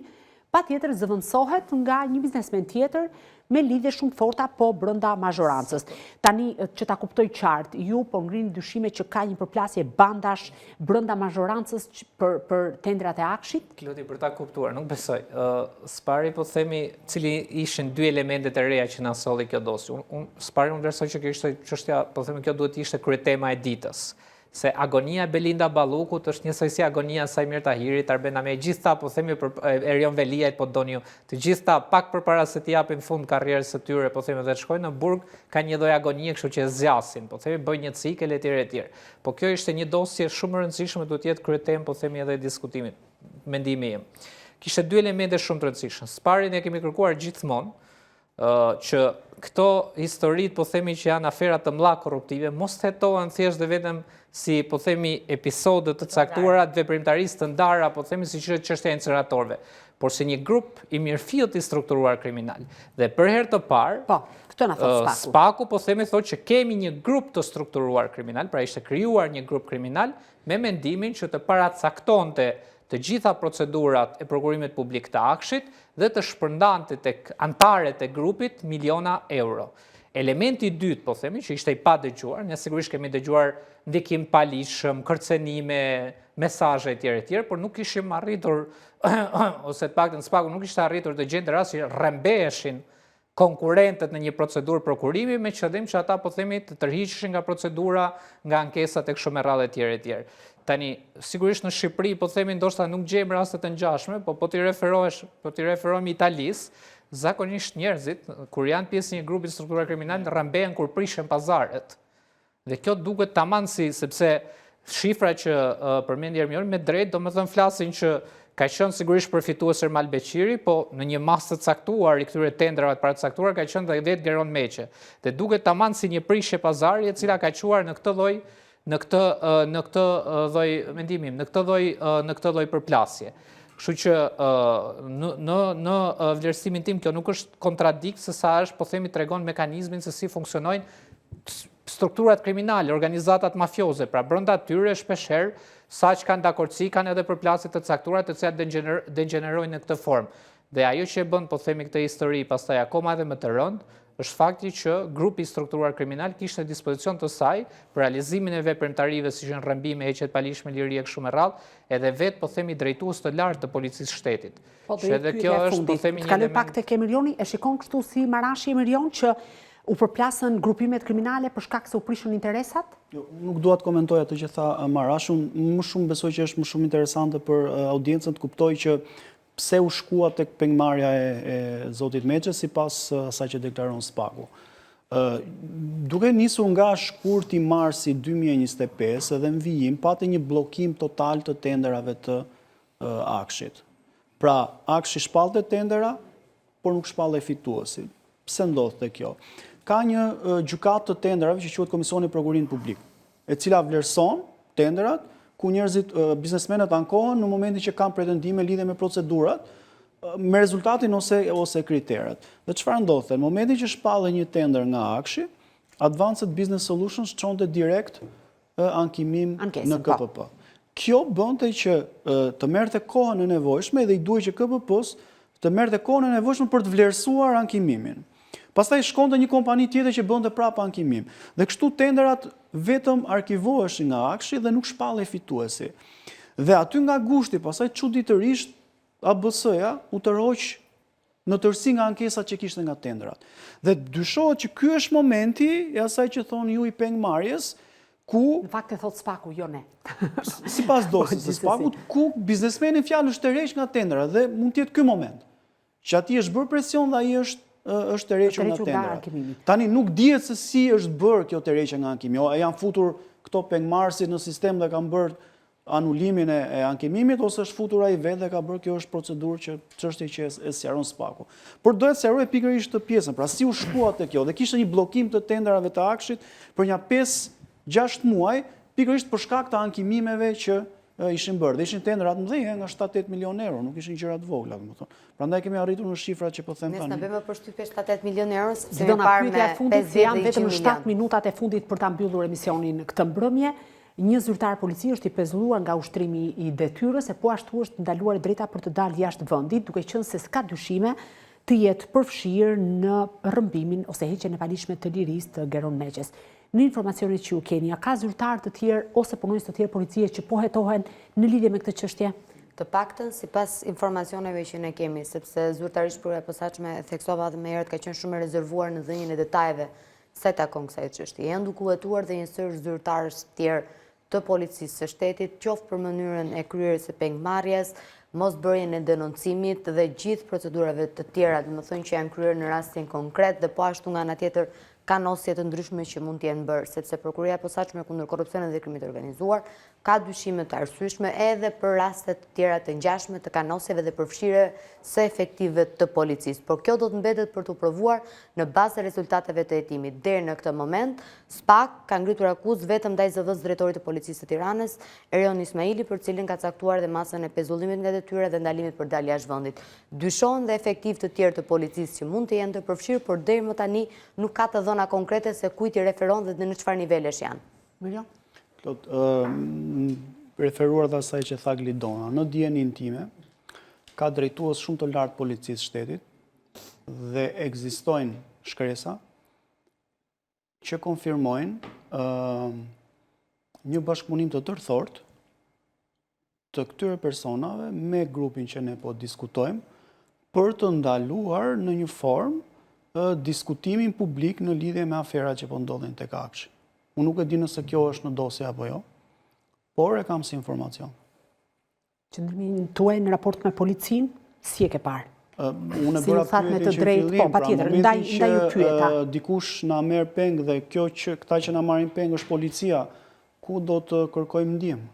patjetër zëvendësohet nga një biznesmen tjetër me lidhje shumë të forta po brenda mazhorancës. Tani që ta kuptoj qartë, ju po ngrini dyshime që ka një përplasje bandash brenda mazhorancës për për tenderat e AKSHI-t? Klodi për ta kuptuar, nuk besoj. Ë së pari po themi cili ishin dy elementet e reja që na solli kjo dosje. Unë un, së pari unë vlerësoj që kjo ishte çështja, po themi kjo duhet të ishte kryetema e ditës. Se agonia e Belinda Ballukut është njësoj si agonia e Saimir Tahirit, Arben Ahmetajt, gjithë ta po themi për Erion Veliajt po doni ju. Të gjithë ta pak përpara se t'i japin fund karrierës së tyre, po themi dhe të shkojnë në burg, kanë një lloj agonie, kështu që e zgjasin, po themi bëjnë një cikël etj etj. Po kjo ishte një dosje shumë e rëndësishme, duhet të jetë kryetemë, po themi edhe e diskutimit, mendimi im. Kishte dy elemente shumë të rëndësishëm. Së pari ne kemi kërkuar gjithmonë që këto historitë, po themi që janë afera të mëdha korruptive, mos të hetohen thjesht dhe vetëm si, po themi, episode të caktuara të veprimtarisë të ndara, po themi siç është çështja e inceneratorëve, por si një grup i mirëfilltë i strukturuar kriminal. Dhe për herë të parë, po, këtë na thotë Spaku. Spaku po themi thotë që kemi një grup të strukturuar kriminal, pra ishte krijuar një grup kriminal me mendimin që të paracaktonte të gjitha procedurat e prokurimit publik të AKSHI-t dhe të shpërndante tek anëtarët e grupit miliona euro. Elementi i dytë, po themi, që ishte i padëgjuar, ne sigurisht kemi dëgjuar ndikim të paligjshëm, kërcënime, mesazhe etj etj, por nuk kishim arritur ose të paktën SPAK-u nuk kishte arritur të gjente rast që rrëmbeheshin konkurrentët në një procedurë prokurimi me qëllim që ata po themi të tërhiqeshin nga procedura, nga ankesat e kështu me radhë etj etj. Tani, sigurisht në Shqipëri po themi ndoshta nuk gjejmë raste të ngjashme, po po t'i referohesh, po t'i referohemi Italisë, zakonisht njerëzit kur janë pjesë e një grupi të strukturuar kriminal rrëmbehen kur prishen pazaret. Dhe kjo duket tamam si, sepse shifra që përmendi Ermioni me drejt, domethënë flasin që ka qenë sigurisht përfitues Ermal Beqiri, po në një masë të caktuar i këtyre tenderave të paracaktuar ka qenë dhe vetë Geron Meçe. Dhe duket tamam si një prishje pazari e cila ka çuar në këtë lloj në këtë në këtë lloj mendimi, në këtë lloj në këtë lloj përplasje. Kështu që në në në vlerësimin tim kjo nuk është kontradiktë se sa është, po themi tregon mekanizmin se si funksionojnë strukturat kriminale, organizatat mafioze, pra brenda tyre shpeshherë, sa që kanë dakordësi, kanë edhe përplasje të caktuara të cilat degjenerojnë në këtë formë. Dhe ajo që e bën, po themi këtë histori, pastaj akoma edhe më të rëndë, është fakti që grupi i strukturuar kriminal kishte në dispozicion të saj për realizimin e veprimtarive siç janë rrëmbime, heqje të paligjshme lirie e kështu me radhë, edhe vetë po themi drejtues të lartë të policisë së shtetit. Po, do jetë pyetja e fundit. Po themi një element... pak tek Emirioni, e shikon kështu si Marashi Emirion që U përplasën grupimet kriminale për shkak se u prishën interesat? Jo, nuk dua të komentoj atë që tha Marash, unë më shumë besoj që është më shumë interesante për audiencën të kuptojë që pse u shkua tek pengmarrja e, e zotit Meçe sipas asaj që deklaron Spaku. Ë duke nisur nga shkurti marsi 2025 edhe në vijim pati një bllokim total të tenderave të AKSHI-t. Pra, AKSHI shpallte tendera, por nuk shpallej fituesi. Pse ndodhte kjo? Ka një gjykatë të tenderave që quhet Komisioni i Prokurimit Publik, e cila vlerëson tenderat ku njerëzit, biznesmenët ankohen në momentin që kanë pretendime lidhje me procedurat, me rezultatin ose ose kriteret. Dhe çfarë ndodhte? Në momentin që shpallej një tender nga AKSHI, Advanced Business Solutions çonte direkt ankimim në KPP. Po. Kjo bënte që të merrte kohën e nevojshme dhe i duhej që KPP-së të merrte kohën e nevojshme për të vlerësuar ankimimin. Pastaj shkonte një kompani tjetër që bënte prapë ankimim. Dhe kështu tenderat vetëm arkivoheshin nga AKSHI dhe nuk shpallej fituesi. Dhe aty nga gushti, pastaj çuditërisht ABS-ja u tërhoq në tërësi nga ankesat që kishte nga tenderat. Dhe dyshohet që ky është momenti i asaj që thoni ju i pengmarrjes, ku... Në fakt e thotë Spaku, jo ne. Sipas dosjes së Spakut, ku biznesmeni në fjalë është tërheq nga tenderat dhe mund të jetë ky moment. Që atij është bërë presion dhe ai është është tërhequr nga tenderat. Tani nuk dihet se si është bërë kjo tërheqje nga ankimi. A janë futur këto pengmarrësit në sistem dhe kanë bërë anulimin e ankimimit ose është futur ai vetë dhe ka bërë kjo është procedurë që çështje që e sqaron SPAK-u. Por doja të sqaroj pikërisht këtë pjesën, pra si u shkua te kjo dhe kishte një bllokim të tenderave të AKSHI-t për nja 5-6 muaj, pikërisht për shkak të ankimimeve që ishin bërë. Dhe ishin tendera të mëdhenj, nga 7-8 milion euro, nuk ishin gjëra të vogla, domethënë. Prandaj kemi arritur në shifrat që po them tani. Ne s'na bëjmë përshtypje 7-8 milion euro, sepse kemi parë me 50 dhe 100 milion. Vetëm 7 minutat e fundit për ta mbyllur emisionin këtë mbrëmje. Një zyrtar policie është i pezulluar nga ushtrimi i detyrës e po ashtu është ndaluar e drejta për të dalë jashtë vendit, duke qenë se s'ka dyshime të jetë përfshirë në rrëmbimin ose heqjen e paligjshme të lirisë të Geron Meçes. Në informacionet që ju keni, a ka zyrtarë të tjerë ose punonjës të tjerë policie që po hetohen në lidhje me këtë çështje? Të paktën sipas informacioneve që ne kemi, sepse zyrtarisht Prokuroria e Posaçme, e theksova edhe më herët, ka qenë shumë e rezervuar në dhënien e detajeve sa i takon kësaj çështje. Janë duke u hetuar dhe një sërë zyrtarësh të tjerë. të Policisë së Shtetit, qoftë për mënyrën e kryerjes së pengmarrjes, mosbërjen e denoncimit dhe gjithë procedurave të tjera, domethënë që janë kryer në rastin konkret dhe po ashtu nga ana tjetër kanosje të ndryshme që mund të jenë bërë, sepse Prokuroria e Posaçme kundër Korrupsionit dhe Krimit të Organizuar ka dyshime të arsyeshme edhe për raste të tjera të ngjashme të kanosjeve dhe përfshirjes së efektivëve të policisë. Por kjo do të mbetet për t'u provuar në bazë të rezultateve të hetimit. Deri në këtë moment, SPAK ka ngritur akuzë vetëm ndaj zëvendësdrejtorit të Policisë së Tiranës, Erion Ismaili, për të cilin ka caktuar dhe masën e pezullimit nga detyra dhe ndalimit për dalje jashtë vendit. Dyshohen dhe efektivë të tjerë të policisë që mund të jenë të përfshirë, por deri më tani nuk ka të dhëna konkrete se kujt i referon dhe në çfarë nivelesh janë. Mirjo? Klod, referuar dhe asaj që tha Glidona, në dijeninë time, ka drejtues shumë të lartë policisë shtetit dhe ekzistojnë shkresa që konfirmojnë një bashkëpunim të tërthortë të këtyre personave me grupin që ne po diskutojmë për të ndaluar në një formë diskutimin publik në lidhje me aferat që po ndodhin tek AKSHI. Unë nuk e di nëse kjo është në dosje apo jo, por e kam si informacion. Qëndrimin tuaj në raport me policinë, si e ke parë? Unë e bëra pyetjen që fillim, po, pra momentin që dikush na merr peng dhe kjo që këta që na marrin peng është policia, ku do të kërkojmë ndihmë?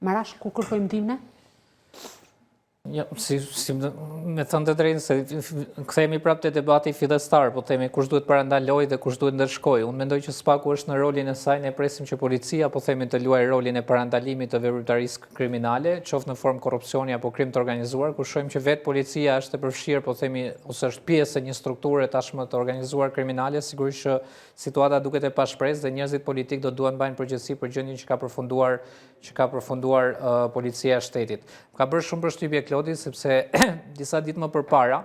Marash, ku kërkojmë ndihmë ne? Jo, si, si me thënë të drejtën, se kthehemi prapë te debati fillestar, po themi kush duhet parandalojë dhe kush duhet ndëshkojë. Unë mendoj që SPAK-u është në rolin e saj, ne presim që policia, po themi të luajë rolin e parandalimit të veprimtarisë kriminale, qoftë në formë korrupsioni apo krim të organizuar, kur shohim që vetë policia është e përfshirë, po themi, ose është pjesë e një strukture tashmë të organizuar kriminale, sigurisht që situata duket e pashpresë dhe njerëzit politikë do duhet mbajnë përgjegjësi për gjendjen që ka përfunduar që ka përfunduar policia e shtetit. Më ka bërë shumë përshtypje Klodi sepse disa ditë më përpara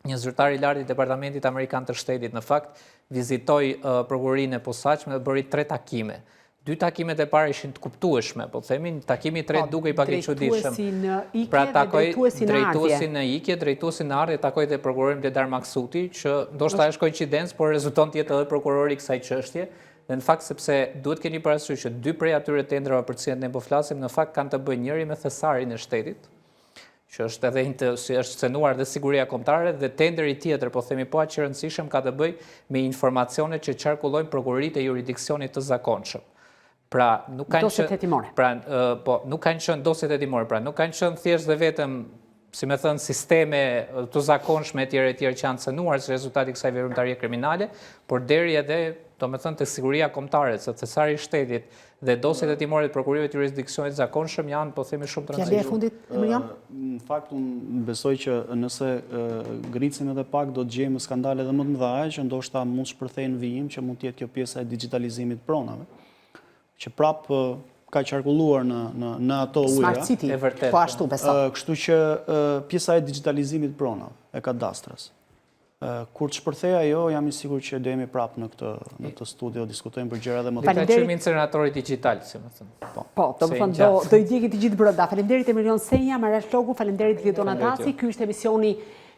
një zyrtar i lartë i Departamentit Amerikan të Shtetit në fakt vizitoi prokurorinë e posaçme dhe bëri tre takime. Dy takimet e para ishin të kuptueshme, po themi, takimi i tretë po, dukej pak i çuditshëm. Drejtuesi në ikje pra, takoi drejtuesin në ardhje. Drejtuesin në ikje, drejtuesin në ardhje takoi dhe prokurorin Bledar Maksuti, që ndoshta është koincidencë, por rezulton të jetë edhe prokurori i kësaj çështje. Dhe në fakt sepse duhet keni parasysh që dy prej atyre tenderave për të cilët ne po flasim në fakt kanë të bëjnë njëri me thesarin e shtetit, që është edhe si është cenuar dhe siguria kombëtare dhe tenderi tjetër, po themi po aq i rëndësishëm ka të bëjë me informacionet që qarkullojnë prokuroritë e juridiksionit të zakonshëm. Pra, nuk kanë dosjet hetimore. Pra, po, nuk kanë qenë dosjet hetimore, pra nuk kanë qenë thjesht dhe vetëm si me thënë, sisteme të zakonshme e tjera e tjera që janë cenuar si rezultat i kësaj veprimtarie kriminale, por deri edhe, do me thënë, te siguria kombëtare, se thesari i shtetit dhe dosjet hetimore të prokurorive të jurisdiksionit të zakonshëm janë, po themi, shumë të rëndësishme. Fjala e fundit, Emilion? Në fakt, unë besoj që nëse gricim edhe pak, do të gjejmë skandale edhe më të mëdha, që ndoshta mund të shpërthejnë në vijim, që mund të jetë kjo pjesa e digjitalizimit të pronave. që prapë ka qarkulluar në në në ato ujëra. Smart City. E vërtetë. Po ashtu besoj. Kështu që pjesa e digjitalizimit të pronave, e kadastrës. Kur të shpërthejë ajo, jam i sigurt që do jemi prapë në këtë në këtë studio, diskutojmë për gjëra edhe më të Faleminderit. Ta quajmë inceneratori digjital, si me thënë. Po, po do të thënë do do i djegim të gjithë brenda. Faleminderit Emilion Senja, Marash Logu, faleminderit Glidona Daci. Ky ishte emisioni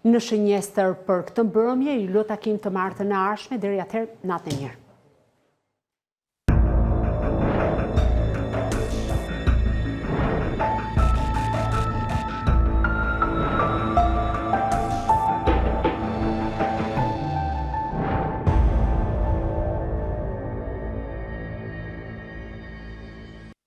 në shënjestër për këtë mbrëmje. Ju lë takim të martën e ardhshme deri atëherë natën e mirë.